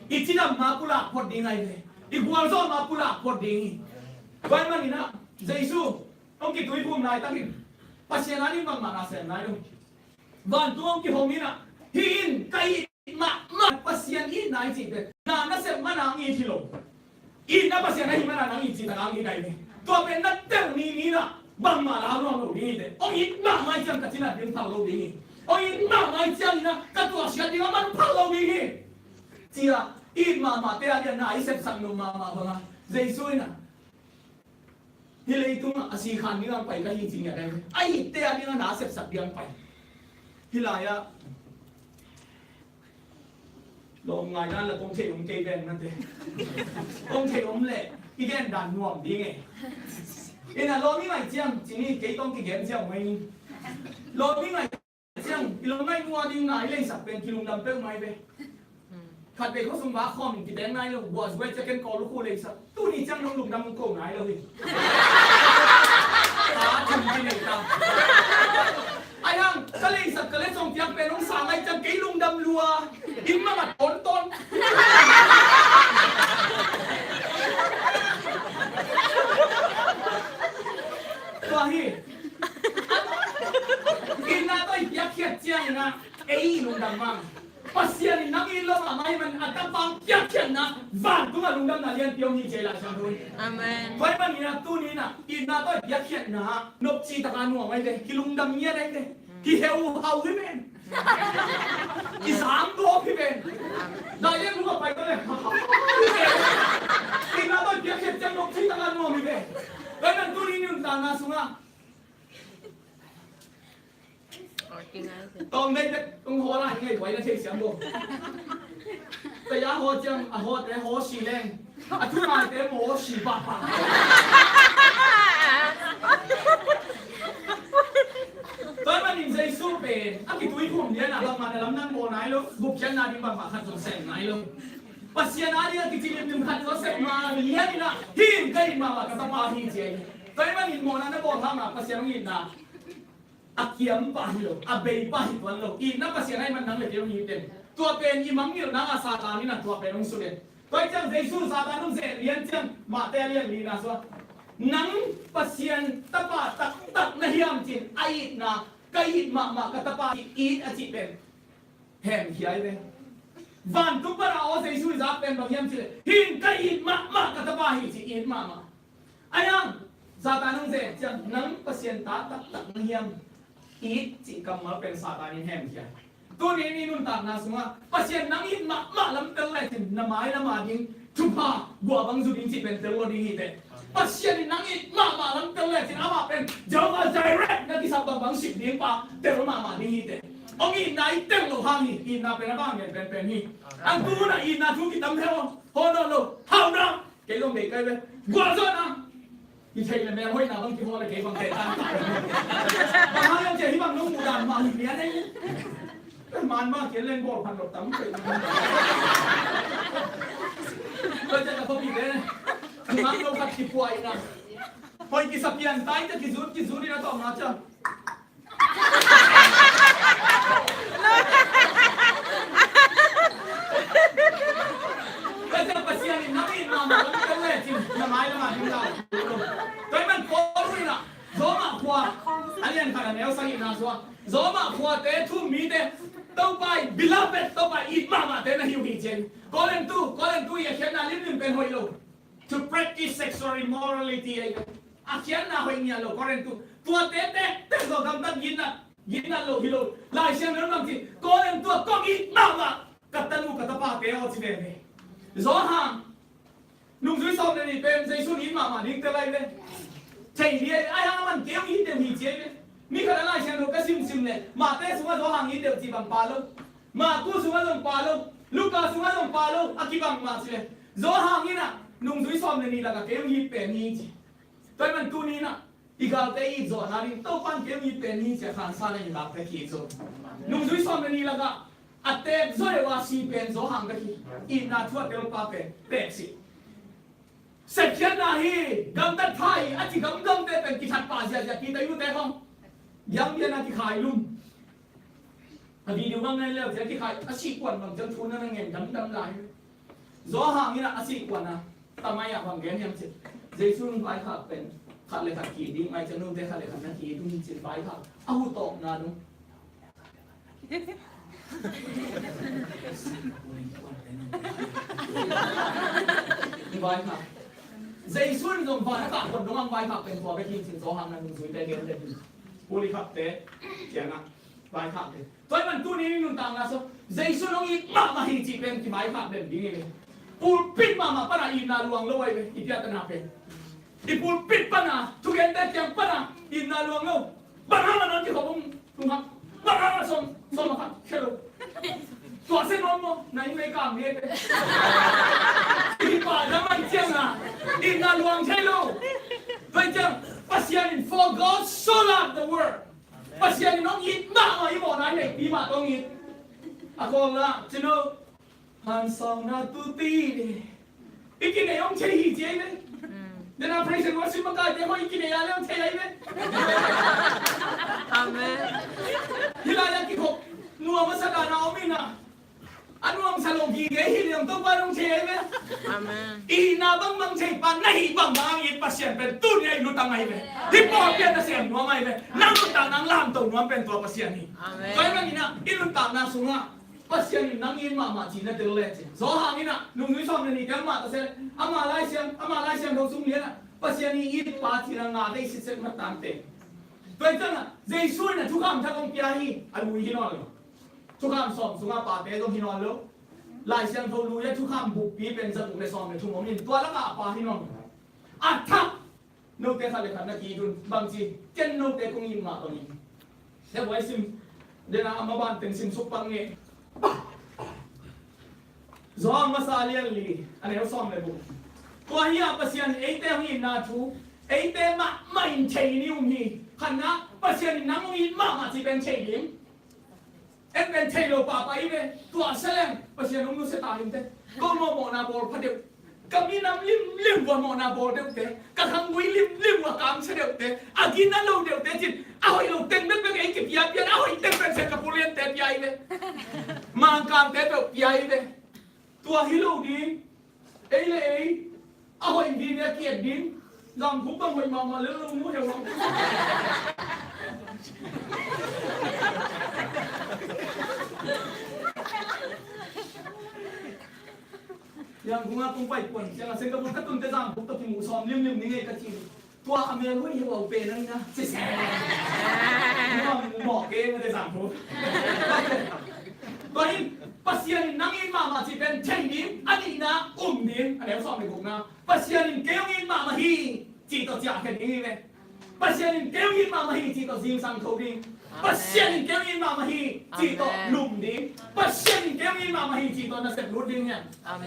I cidam ma pulak phot ding ahi ve. I gualzawh ma pulak phot ding hi. Tua ahih manin ah Jesu hong kituiphum laitakin Pasian a ding bangmah na sem nai lo. Vantung hong kihong in ah, hih in ka it mahmah Pasian itna i cih pen na nasep man a hong it hi lo. Itna Pasian ahih man a nang it cih tak a hong it ahi ve. Tua pen na tel ni ni in ah bangmah la hong nuam lo ding hi te. Hong it mahmah i ciang ka cina ding phal lo ding hi. Hong it mahmah i ciang in ah ka tuaksiat ding a man phal lo ding hi. Cia it mahmahte a dian na i sepsak nuam mahmah bang a Jesu in ah Hih leitungah a sikhan dingah pai ka hi ci ngiat ahi. A itte a dingah na a sepsak dingah pai. Hih lai-ah lawm ngai dan la kong thei om kei ven nate. Kong thei om leh i gen dan nuam ding e. Ina lawm i ngai ciang cini kei tong kigen ciang mai ni. Lawm i ngai ciang i lo ngai nua ding na i leisak pen kilungdam peuh mai ve. Khat vei khuasung va khawm in kiteng nai lo, buas guai ciaken kawl lukhu leisak. Tuni ciang nong lungdam ko nai lo hi. Ka thum ki nei ta. Ai hang ka leisak ka letsong piak pen hong sa ngai ciang kei lungdam lua. Inn mah a tawntawn. Tua hi. Itna tawh i piakkhiat ciangin ah ei i lungdam mang. Pasian in nang it lo mahmah ahih manin a tapa piakkhiatna vantungah lungdamna lianpi om hi ci-a Lai Siangtho in. Amen. Tua ahih manin ah tuni in ah itna tawh i piakkhiatna ah nopci taka nuam ahi ve, kilungdam ngiat ahi ve, kiheuhau hi ven. I zamgawp hi ven. Daih leng lung a pai ta leh itna tawh i piakkhiat ciang nopci taka nuam hi ve. Tua ahih manin tuni in i nuntakna sungah Tawm nei bek tung haw lai ngei tuai na thei siam bo. Taya haw ciang a haw te haw si leng a thu ngai te maw si pahpah. Tua ahih manin Jesu pen a kituiphum lian a bangmah na lamdang bawl nai lo, gupkhiatna ding bangmah khat zong sem nai lo. Pasian a ding a kici limlim khat zong sem ma lian in ah hih in ka it mahmah ka tapa hi ci ahi. Tua ahih manin mawhna na bawl hang a Pasian hong itna a kiam pah hi lo, a bei pah hi tuan lo. Itna Pasian ahih man nang le kei hong it den. Tua pen i mangngilh nang a Satan in a tua pen hong sut den. Tua hi ciang Jesu Satan hong zeh lian ciang Mate a lian lina sua, nang Pasian tapa taktak na hiam cin a itna, ka it mahmah ka tapa i it a cih pen hemkhia hi ve. Vantung pan a aw Jesu i zak pen bang hiam cih leh, hih in ka it mahmah ka tapa hi ci, it mahmah. Ai ang, Satan hong zeh ciang nang Pasian ta taktak na hiam, it cih kammal pen Satan in hemkhia. Tuni in i nuntakna sungah Pasian nang it mahmah lam tel lecin na mailam a ding thupha guah bang zu ding cih pen tel lo ding hi teh. Pasian in nang it mahmah lam tel lecin amah pen Jehovah Jireh na kisap bangbang sip ding pa tel mahmah ding hi teh. Hong itna i tel lo hang hi, itna pen a bang ngen penpen hi. Ang tu na itna thu kitam he aw, hawh nawn lo, hauhna, kei zong bei kai ve, gualzawhna. Hi thei le mel hoihna bang kihawl le kei bang thei ta. Bang hang hiam cih leh hih bang nong muh dan mah hi pian ei. Man mah kian leng bawl phat lo tam thei. Tua ciang ka khuapite nungak lo khat kipuah in a, hoih kisa pian ta in, tua kizut kizut in a tawpna ciang Pasian in nang it mahmah hong tel lecin na mailam ah ding lai. Tua ahih man Paul in ah Roma khua a lian khat a neu sagihna sungah Roma khuate thu-um mite Topa in beloved, Topa in it mahmahte na hi uh hi ci hi. Korintu, Korintu i a khiatna limlim pen hoih lo. To practice sexual immorality ahi ve. A khiatna hoih ngiat lo Korintu. Tuate tektek zong gamtat gitnat, gitnat lo hi lo. Lai Siangtho in bang ci, Korintu ah kong it mahmah ka tanu ka tapate aw ci veve. Johan nungzui sawm le nih pen Jesu in it mahmah ding tel ahi ve. Thei ding ahi ve, ahi hang a man kei hong it deuh hi ci ahi ve. Ni khat a Lai Siangtho ka simsim leh Matthai sungah Johan it deuh cih bang pha lo. Marku sungah zong pha lo, Luka sungah zong pha lo, a kibang mah ci leh Johan in ah nungzui sawm le nih lakah kei hong it pen hi ci. Tua ahih man tuni in ah i galte i it zawhna ding Topa in kei hong it pen hi ci a khansa in i galte ki it zo. Nungzui sawm le nih lakah a teek zaw deuh a si pen Johan bek hi. Itna thu a telpa pen teek si. Sepkhiatna hi, gamtat pha hi, a ci gamgamte pen kithat pah ziahziah, kita i nute khong. Giang bian a kikhai lum. A video bang nai leu, a kikhai, a sih kuan bang ciang thu na na ngen damdam lai. Johan in a sih kuan a, tamai a bang gen hiam cih. Jesu in vaikhak pen khat le khat ki ding, mai ciang nute khat le khat na ki ding cin vaikhak. A hu tawkna dong. Vaikhak. Jesu in zong vaikhak, khuan dong ang vaikhak pen tua bek hi cin Johan na nungzuite gen le hi. Pulpit khatte kiangah vaikhak te. Tua ahih man tuni in nuntakna sung Jesu in hong it mahmah hi cih pen kivaikak den ding hi ve. Pulpit mahmah pan a itna luang lo ahi ve, i piatana pen. I pulpit pan a, thugente kiang pan a itna luang lo. Bang hang a nang kikhop hong hak, bang hang a sawm, sawm a khat khia lo. Tua se nuam maw, na inn vei kang ni ei pe. I pa na man ciang a itna luang thei lo. Tua ciang Pasian in, "For God so loved the world." Pasian in hong it mahmah, i mawhna i neihpi mah tawh hong it. A kawlna cin lo. Hansawmna tuti ni. I kinei hong thei hi ci ahi ve. Dena praise and worship makaite hong i kinei a le hong thei ahi ve. Amen. Hih lai a kikhop nuam a sa dan a om in a, a nuamsa lo gige hi le hong Topa hong thei ahi ve. Amen. I hihna bangbang thei pa na hih bangbang it Pasian pen tuni a i lutang ahi ve. Hih pawlpi a nasem nuam ahi ve. Nang lutang nang lamto nuam pen tua Pasian hi. Amen. Tua ahih manin a i nuntakna sungah Pasian in nang it mahmah cih na tel lecin. Johan in a nungzui sawm le nih teng mah ta se, ama Lai Siang, ama Lai Siangtho sung lian a Pasian i it pa cih na ngah thei sitset mah tante. Tua hi ciangin Jesu in a thukham thak hong pia hi, a lui hi nawn lo. Thukham sawm sungah pate zong hi nawn lo. Lai Siangtho lui a thukham bukpi pen za guk le sawm le thum om in tua lakah a pa hi nawn lo. A thak note khat le khat na ki-it un, bangci, ken note kong it mah bangin. Hih buai sim, dena a maban teng sim suk pang nge. Johan masa lian li, a neu sawm le guk. Tua hi a Pasian eite hong itna thu, eite mahmah in thei ni um hi. Khatna, Pasian in nang hong it mahmah ci pen thei ding. En pen thei lo pahpah i ve, tua se leng Pasian hong nusia ta hi te. Ko mawh mawhna bawl pha deuh. Ka minam limlim vua mawhna bawl deuhte, ka khanggui limlim vua kamsia deuhte, a gina lo deuhte cin, a hoih lo teng bekbek ei kipiapia, a hoih teng pen sia ka puliante pia i ve. Mangkangte peuh pia i ve. Tua hi lo ding. Ei le ei a hoih vive a ki-et ding. Zangkhup bang hoih mahmah lel lo mu heuh lo. Zangkhup a kong pai kuan ciang a Singapore ka tunte Zangkhup tawh kimuh sawm limlim ni ngei ka ci. Tua a mel hoih hi uh a, uh pen a ina. Siseh. Tua mawh kei mate Zangkhup. Tua in Pasian in nang it mahmah cih pen thei ding, a nihna um ding, a neu sawm le gukna. Pasian in kei hong it mahmah hi cih tawh ciahkhia ding hi ve. Pasian in kei hong it mahmah hi cih tawh zingsang tho ding. Pasian in kei hong it mahmah hi cih tawh lum ding. Pasian in kei hong it mahmah hi cih tawh nasep lut ding hiam?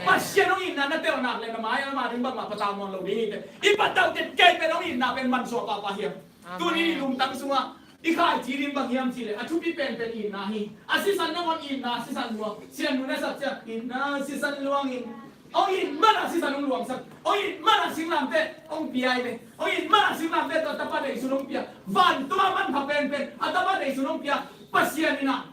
Pasian hong itna na telh nak le na mai a ma ding bangmah patau nawn lo ding hi te. I patau tet kei pen hong itna itna pen mansuah pahpah hiam? Amen. Tuni lungtang sungah i khaici ding bang hiam cih leh a thupi penpen itna hi. A sisan nangawn itna sisan luang. Sian nu na sak ciang itna sisan luang in. Hong it mana sisan hong luangsak. Hong it mana singlamteh hong pia hi ve. Hong it mana singlamteh tawh a tapa deisun hong pia. Vantung a manpha penpen a tapa deisun hong pia Pasian in ah.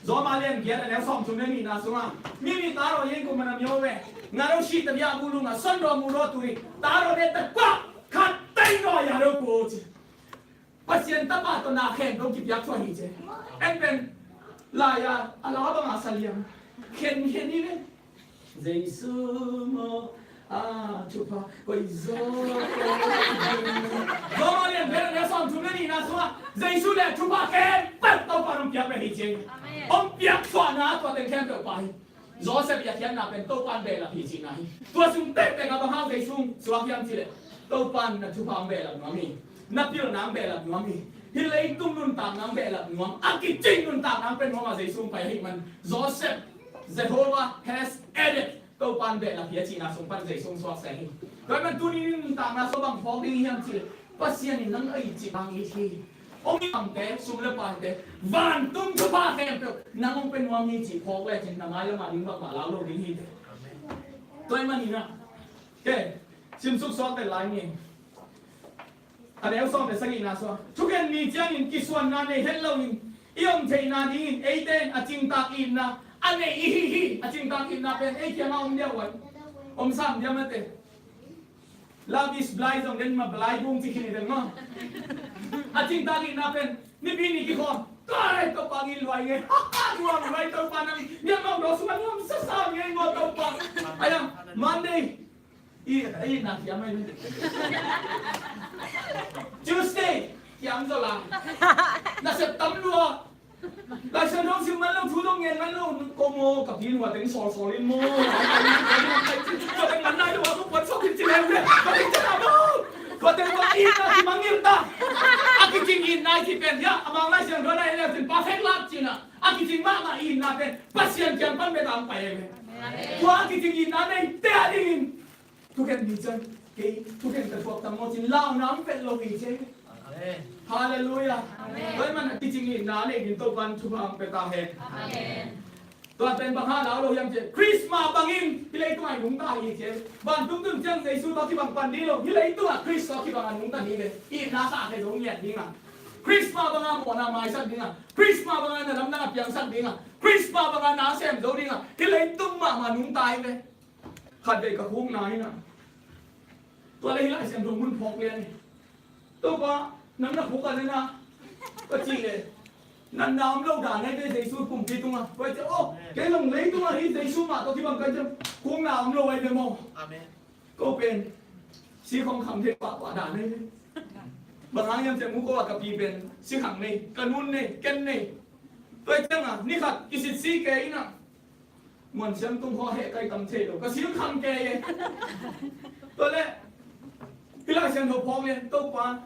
Roma lian giat a neu sawmthum le nihna sungah mi mi taro yen kum mana myo ve. Nga lo shi ta bia bu lu nga son ro mu ro tu ri. Taro de ta kwa khat tai ro ya lo ko ci. Pasian tapa tawh na khempeuh kipiak thuah hi ci. En pen lai-a a la bangah sa liam khen khen hi ve. Jesu maw a thupha koi zaw. Roma lian giat a neu sawmthum le nihna sungah Jesu le thupha khempeuh Topa hong piak ve hi ci. Amen. Hong piak thuahna tua teng khempeuh pah hi. Joseph i a khiatna pen Topa in behlap hi cihna hi. Tua sung tektek a bang hang Jesu suak hiam cih leh Topa in na thupha hong behlap nuam hi. Na pilna hong behlap nuam hi. Hih leitung nuntakna hong behlap nuam. A kicing nuntakna hong pia nuam a Jesu hong pai ahih man Joseph, Jehovah has added. Topa in behlap hi a cihna sung pan Jesu hong suak seh hi. Tua ahih man tuni nuntakna sung bang phawk ding hiam cih leh Pasian in nang a itcih bang it hi. Hong it bangte, sum le paite, vantung thupha khempeuh nang hong pia nuam hi cih phawk lecin na mailam a ding bangmah lau lo ding hi te. Tua ahih manin ah, ke, simsuk suakte lai ni. A neu sawm le sagihna sung ah, thukhen ni ciangin kisuanna nei het loin i om theihna dingin eite in a cingtak itna a nei i hi hi. A cingtak itna pen ei kiangah om diam, om sam diam a te. Love is blind zong den ma blind bung ci khin i den maw. A cingtak itna pen nipi ni kikhawm. Kai Topa ngin luai nge. Nuam luai Topa nang. Niam mau do suma nuam sasa nge maw Topa. Ayang Monday. I, i na kiam ai. Tuesday kiam zo la. Na sep tam lua. Lai Siangtho sim man lo, thu zong ngen man lo, ko maw, ka pi in hua teng sawl sawl in maw. Hua teng man nai lo, hua teng man nai lo, hua teng man nai lo. Hua teng man nai lo, hua teng man nai lo. A kicing itna i cih pen hiah, a mang Lai Siangtho na en leh cin perfect love cihna. A kicing mahmah itna pen Pasian kiang pan bek a hong pai hi ve. Tua a kicing itna neite a dingin Thukhen ni ciang kei thukhen ka thuak tam maw cin launa hong pet lo hi ci. Amen. Halleluiah. Amen. Tua ahih man a kicing itna nei ding Topa in thupha hong pia ta hen. Amen. Tua pen bang hang lau lo hiam cih leh Christmas bangin hih leitungah i nungta hi ci. Vantung tun ciang Jesu tawh kibang pan ding lo, hih leitungah Khrist tawh kibang a nungta ding leh itna sa thei lo ngiat ding a, Christmas banga mawhna maisak ding a, Christmas banga na dam na piangsak ding a, Christmas banga na sem zo ding a, hih leitung mahmah nungta hi ve. Khatvei ka khukna hi na. Tua leh hih Lai Siangtho mun phawk lian hi. Topa, nang na khuk a na na. Ka cih leh natna om lo dan ahi ve Jesu kumpi tungah. Tua hi ciang, oh, kei zong leitungah hih Jesu mah tawh kibang ka ciang khukna om lo ahi ve maw. Amen. Ko pen sikhawng kham thei pahpah dan ahi ve. Bang hang hiam cih leh mu ko a ka pi pen sikhang nei, ka nun nei, ken nei. Tua hi ciangah ni khat kisit si kei in ah. Muan siangtung haw heh kai tam thei lo. Ka sim khang kei e. Tua leh hih Lai Siangtho phawk lian, Topa,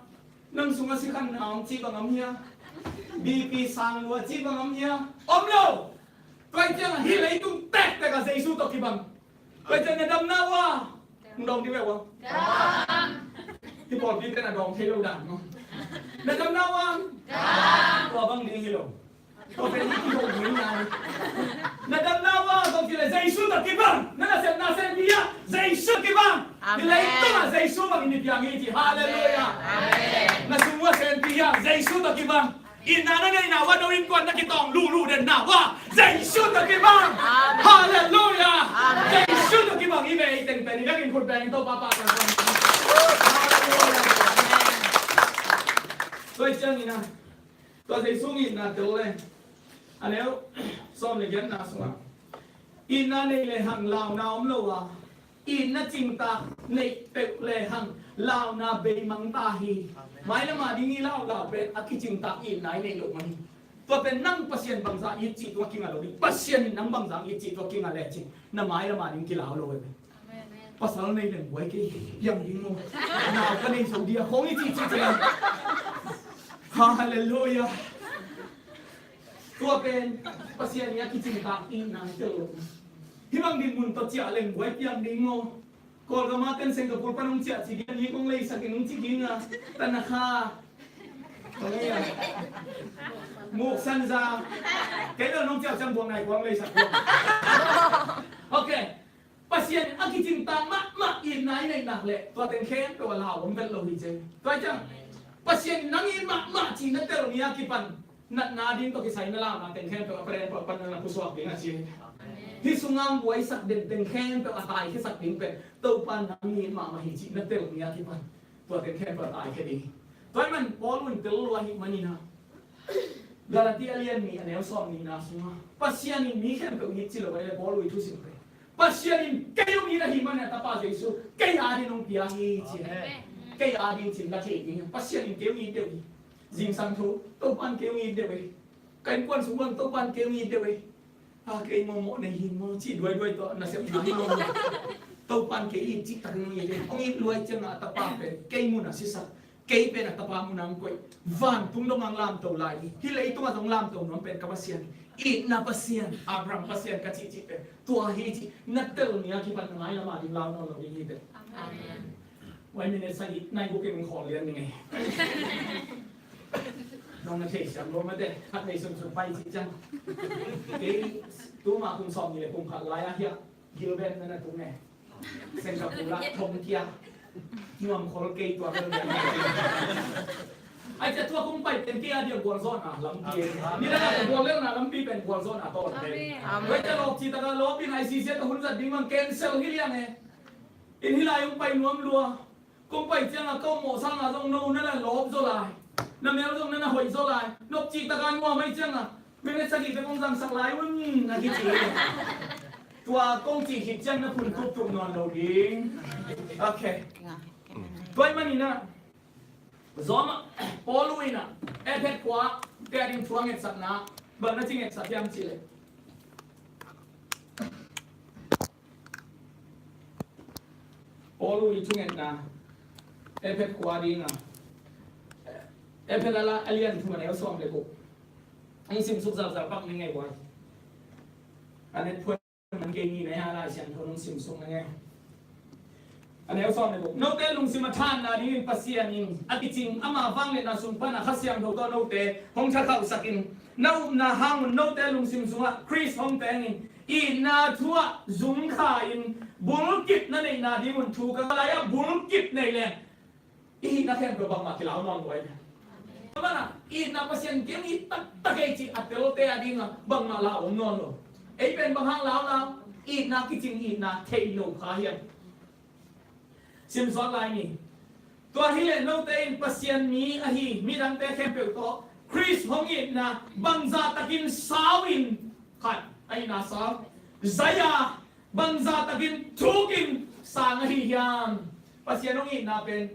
nang sungah sikhanna om cih bang om hia? B P sang lua cih bang om hia? Om lo. Tua hi ciangah hih leitung tektek ah Jesu tawh kibang. Tua hi ciang na damna uh a hong dawng ding ve ua. Hih pawlpi pen a dawng thei lo dan maw. Na damna uh a hong dawng. Tua bang ding hi lo. Tua pen i kiho ding nai. Na damna uh a, tua kileh Jesu tawh kibang. Na nasepna senpi ah Jesu kibang. Amen. Hih leitung ah Jesu bangin i piang hi ci. Halleluiah. Amen. Na sung uh a senpi ah Jesu tawh kibang. Itna na neihna uh a, no innkuan na kitawng luhluh denna uh a Jesu tawh kibang. Amen. Halleluiah. Amen. Jesu tawh kibang hi ve, ei teng pen i vekin khut beng in Topa pahtawi. Halleluiah. Amen. Tua hi ciangin ah Tua Jesu itna tel le. A neu sawm le giatna sungah itna nei lehang launa om lo a, itna cingtak neih peuh lehang launa beimang ta hi. Amen. Mailam a ding i laulau pen a kicingtak itna i neih loh mah hi. Tua pen nang Pasian bangzah it cih tungah kingah lo ding. Pasian in nang bangzah it cih tungah kingah lecin na mailam a ding kilau lo ve. Pasal nei leng buai kei piang ding maw? Nau ka nei zo dia khong i cih cih cih. Halleluiah. Tua pen Pasian i a kicingtak itna hi tel lo. Hih bang dinmun tawh ciah leng buai piang ding maw? Kawlgam a ten Singapore pan hong ciah ci ding a, ni kong leisak in hong ci ding a, tanakha, muk sanza, kei lo nong ciah ciang buang nai kong leisak buang. Ok. Pasian a kicingtak mahmah itna i neih nak leh tua teng khempeuh a lau om vet lo hi cei. Tua ciang Pasian nang it mahmah cih na tel ni a kipan natna ding tawh kisai na lau na teng khempeuh a paren peuh pan na pusuak ding a ci. Hih sungah buaisak den teng khempeuh a taikhiasak ding pen Topa nang it mahmah hi cih na tel ni a kipan tua teng khempeuh a taikhia ding. Tua ahih man Paul in tel lua ahih manin a Galati a lian nih a neu sawm nihna sungah Pasian in mi khempeuh it ci lo a le Paul i thusim pen Pasian in kei hong it ahih manin a tapa Jesu kei adin hong pia hi ci. Amen. Kei adin cin la thei ding Pasian in kei hong it deuh hi. Zingsang thu Topan kei hong it deuh hi. Ka innkuan sung bang Topan kei hong it deuh hi. A kei mawhmawh nei hin maw cih duaiduai tawh nasepna hi maw. Topan kei it cihtak hong it deuh hi. Hong it luai ciangah a tapa pen kei mun a sisak. Kei pen a tapa mun a hong koih. Vantung dong a hong lamto lai hi. Hih leitungah zong lamto nuam pen ka Pasian hi. Itna Pasian, Abraham Pasian ka cihcih pen tua hi cih na tel ni a kipan na ngai lam a ding lau nawn lo ding hi pen. Amen. Wai minute sagih nai bukin hong khawl lian ding hi. Nong na thei siam lo mate, khat nei sunsun pai cih ciang. Kei tuma kum sawm nih le kum khat lai a hiah Gilbert na na tung e. Singapore ah thong kia. Nuam khol kei tua bel. Ai cia tua kong pai pen kei a dia gualzawhna lampi e. Ni la ka gual lelna lampi pen gualzawhna tawh pen. Amen. Tua cia lawp ci taka lawp in I C C ka hun zat ding bang cancel hi liang e. In hi lai hong pai nuam lua. Kong pai ciangah ka ummawh sangah zong no na na lawp zaw lai. Na mel zong na na hoih zaw lai. Nop cih taka nuam ai ciangah minute sagih te kong zangsak lai un a kici. Tua kong cih khit ciang na phun tuptup nawn lo ding. Ok. Tua ahih manin ah Rom ah Paul in ah Efesa khua te a ding thu a ngetsakna bang na ci ngetsak hiam cih leh Paul i thungetna Efesa khua ding a Efesa la a lian thum a neu sawm le guk. Hong simsuk zalzal pak ni ngei buai. A net phuan man kei ni na hia Lai Siangtho hong simsuk na ngei. A neu sawm le guk. Note lungsim a thanna dingin Pasian in a kicing ama vangliatna sung pan a Kha Siangtho tawh note hong thakhauhsak in na upna hang un note lungsim sungah Khrist hong teng in itna thu ah zung kha in bulkip na neihna ding un thu ka lai ah bulkip nei leng i hihna khempeuh bangmah kilau nawn lo ahi. Tua banah itna Pasian kiang it taktak ei cih a telte a dingah bangmah lau om nawn lo. Ei pen bang hang lau lau itna kicing itna thei lo kha hiam? Simsuak lai ni. Tua hileh note in Pasian mi ahi midangte khempeuh tawh Khrist hong itna bangzah takin sau in khat a itna sau zai a bangzah takin thuk in sang ahi hiam? Pasian hong itna pen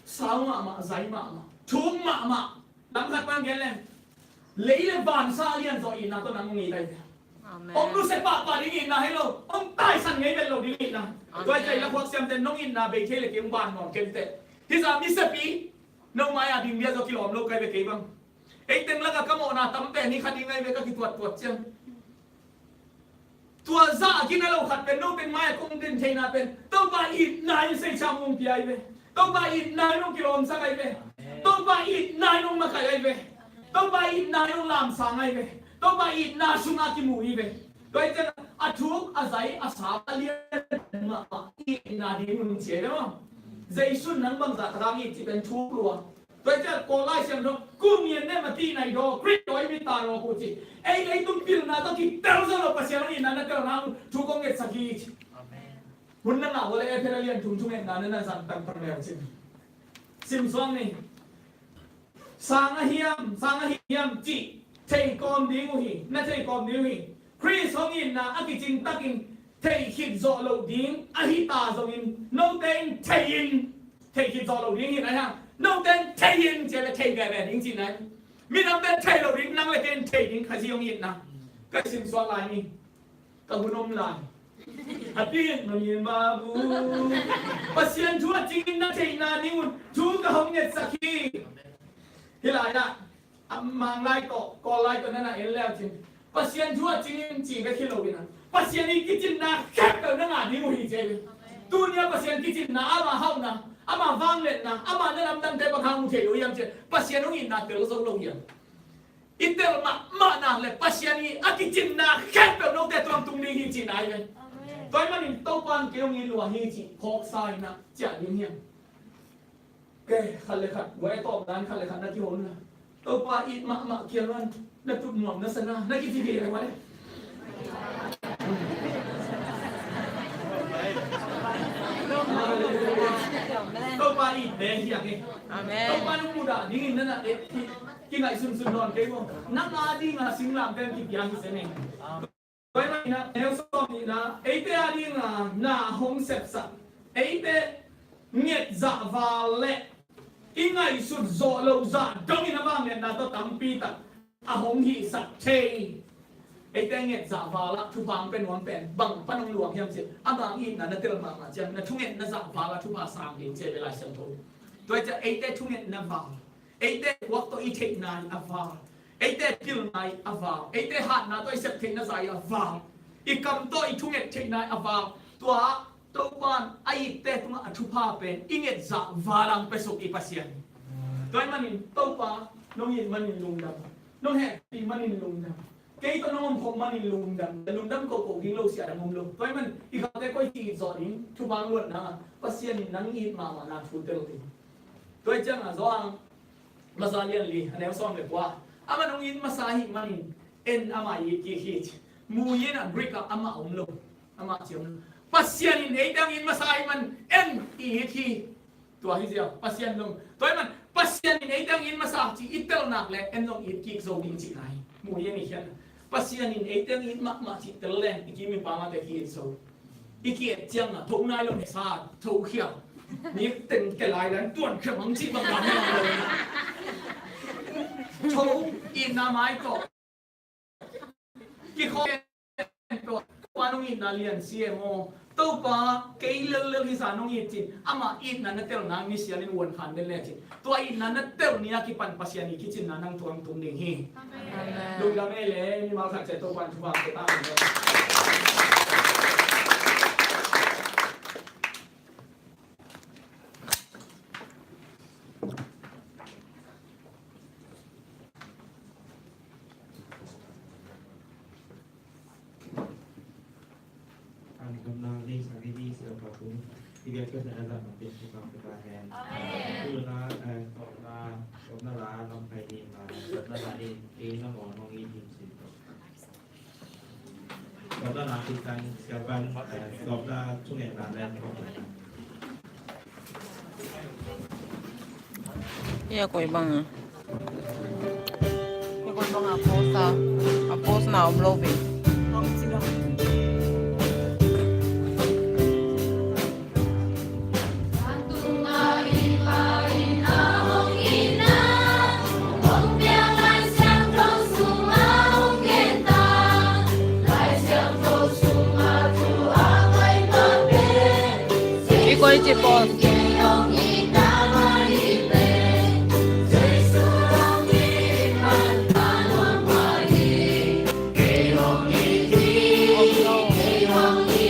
sau mahmah, zai mahmah, thuk mahmah. Lam khat pan gen leng lei le van sa a lian zawh itna tawh nang hong it ahi ve. Amen. Hong nusia pahpah ding itna hi lo, hong taisan ngei vet lo ding itna. Amen. Tua i tei la khuak siamte nong itna bei thei le kei hong ban nuam kei teh. Hizah mi sepi no mai a ding bia zaw kilawm lo kai ve kei bang. Ei teng lakah ka mawhna tamte ni khat ding ngai ve ka kituattuat ciang. Tua zah a kina lo khat pen no teng mai a kong din theihna pen Topa itna in seicham hong pia ahi ve. Topa itna in hong kilawmsak ahi ve. Topa itna in hong makaih ahi ve. Topa itna in hong lamsang ahi ve. Topa itna sungah kimu hi ve. Tua hi ciang a thuk a zai a sau a lian mahmah itna ding hun ci ahi ve maw. Jesu nang bangzah takang it cih pen thuk lua. Tua ciang Kawl Lai Siangtho kum ngian ne mati nai daw Khrih daw i mi ta daw ku ci. Ei leitung pilna tawh kitel zo lo Pasian hong itna na tel nang thu kong ngetsak hi ci. Amen. Hun na ngah uh le Efesa lian thum thungetna na na zang tangtang leu cin. Simsuak ni. Sang a hiam, sang a hiam cih thei kawm ding uh hi, na thei kawm ding uh hi. Khrist hong itna a kicing takin thei khit zawh loh ding ahi ta zongin note in thei in, thei khit zawh loh ding hi na hiam? Note in thei in ci le thei veve ding ci na hi. Midangte thei loh ding nang le kei in thei ding Khazih hong itna. Ka simsuak lai ni. Ka hun om lai. A pian ma min ma bu. Pasian thu a cingin na theihna ding un thu ka hong ngetsak hi. Hi lai ah a Mang lai tawh Kawl lai tawh na na en leu cin Pasian thu a cingin ci bek hi lo in a Pasian i kicinna khempeuh na ngah ding uh hi ci hi. Tuni-a Pasian kicinna, ama hauhna, ama vangliatna, ama na lamdangte bang hang mu thei lo hiam cih leh Pasian hong itna tel zo lo hiam? I tel mahmah nak leh Pasian i a kicinna khempeuh note tuang tung ding hi cihna hi ve. Amen. Tua ahih manin Topa in kei hong it lua hi cih phawksa in ah ciah ding hiam? Kei khat le khat, guai tawp dan khat le khat na kihona. Topa it mahmah kiang an, na tut nuam na sana, na kici hi leh guai. Topa it ne hiang e. Amen. Topa nung mudah dingin na na et hi. Kingaihsunsun nawn kei maw. Nang a dinga singlamteh kipia hi se ne. Tua ahih manin a neu sawm nihna, eite a dinga na hong sepsak, eite nget zahval le i ngaihsut zawh loh zah dongin a vangliatna tawh tampi tak a hong hihsak thei. Eite nget zahval ah thupha hong pia nuam pen bang pan hong luang hiam cih leh, ama itna na tel mahmah ciang na thungetna zahval ah thupha sang ding ci hi ve Lai Siangtho. Tua hi ciang eite thungetna val, eite khuak tawh i theihna i a val, eite pilna i a val, eite hatna tawh i sep theihna zah i a val, i kam tawh i thunget theihna i a val. Tua Topa in a itte tungah a thupha pen i nget zahval ah hong pia suk i Pasian. Tua ahih manin Topa nong it manin lungdam, nong hehpih manin lungdam. Kei tawh nong omkhop manin lungdam, lungdam kohkoh ding lo siah dang om lo. Tua ahih manin i khaute koi ci it zawh ding, thupha hong luat nang a, Pasian in nang it mahmah na thu tel ding. Tua hi ciangin Johan masa lian li, a neu sawm le kua. Amah nong it masa ahih manin en amah i it kik hi ci. Mu in ah Greek ah amah om lo. Amah ci om lo. Pasian in eite hong it masa ahih manin en i it hi. Tua hi ziau, Pasian zong. Tua ahih manin Pasian in eite hong it masa cih i tel nak leh en zong i it kik zo ding cihna hi. Mu in i khian. Pasian in eite hong it mahmah cih tel leng i kim i pam ah te ki-it zo. I ki-et ciangin tho nai lo ne sa, tho khia. Mi teng ke lai lan tuan khia mang cih bang lam hi lo. Tho itna mai tawh kikhawm pen tua, tua nong itna lian si e maw. Topa, kei lellel hi sa nong it cin, amah itna na tel nang mi sial in uan khan den le cin. Tua itna na tel ni a kipan Pasian i kicinna nang tuang tung ding hi. Amen. Lungdam ei le, mimal khat ciat Topa in thupha pia ta. Amen. Ia koi bang a, ia koi bang a post a, a post na om lo ve. I koi ci post.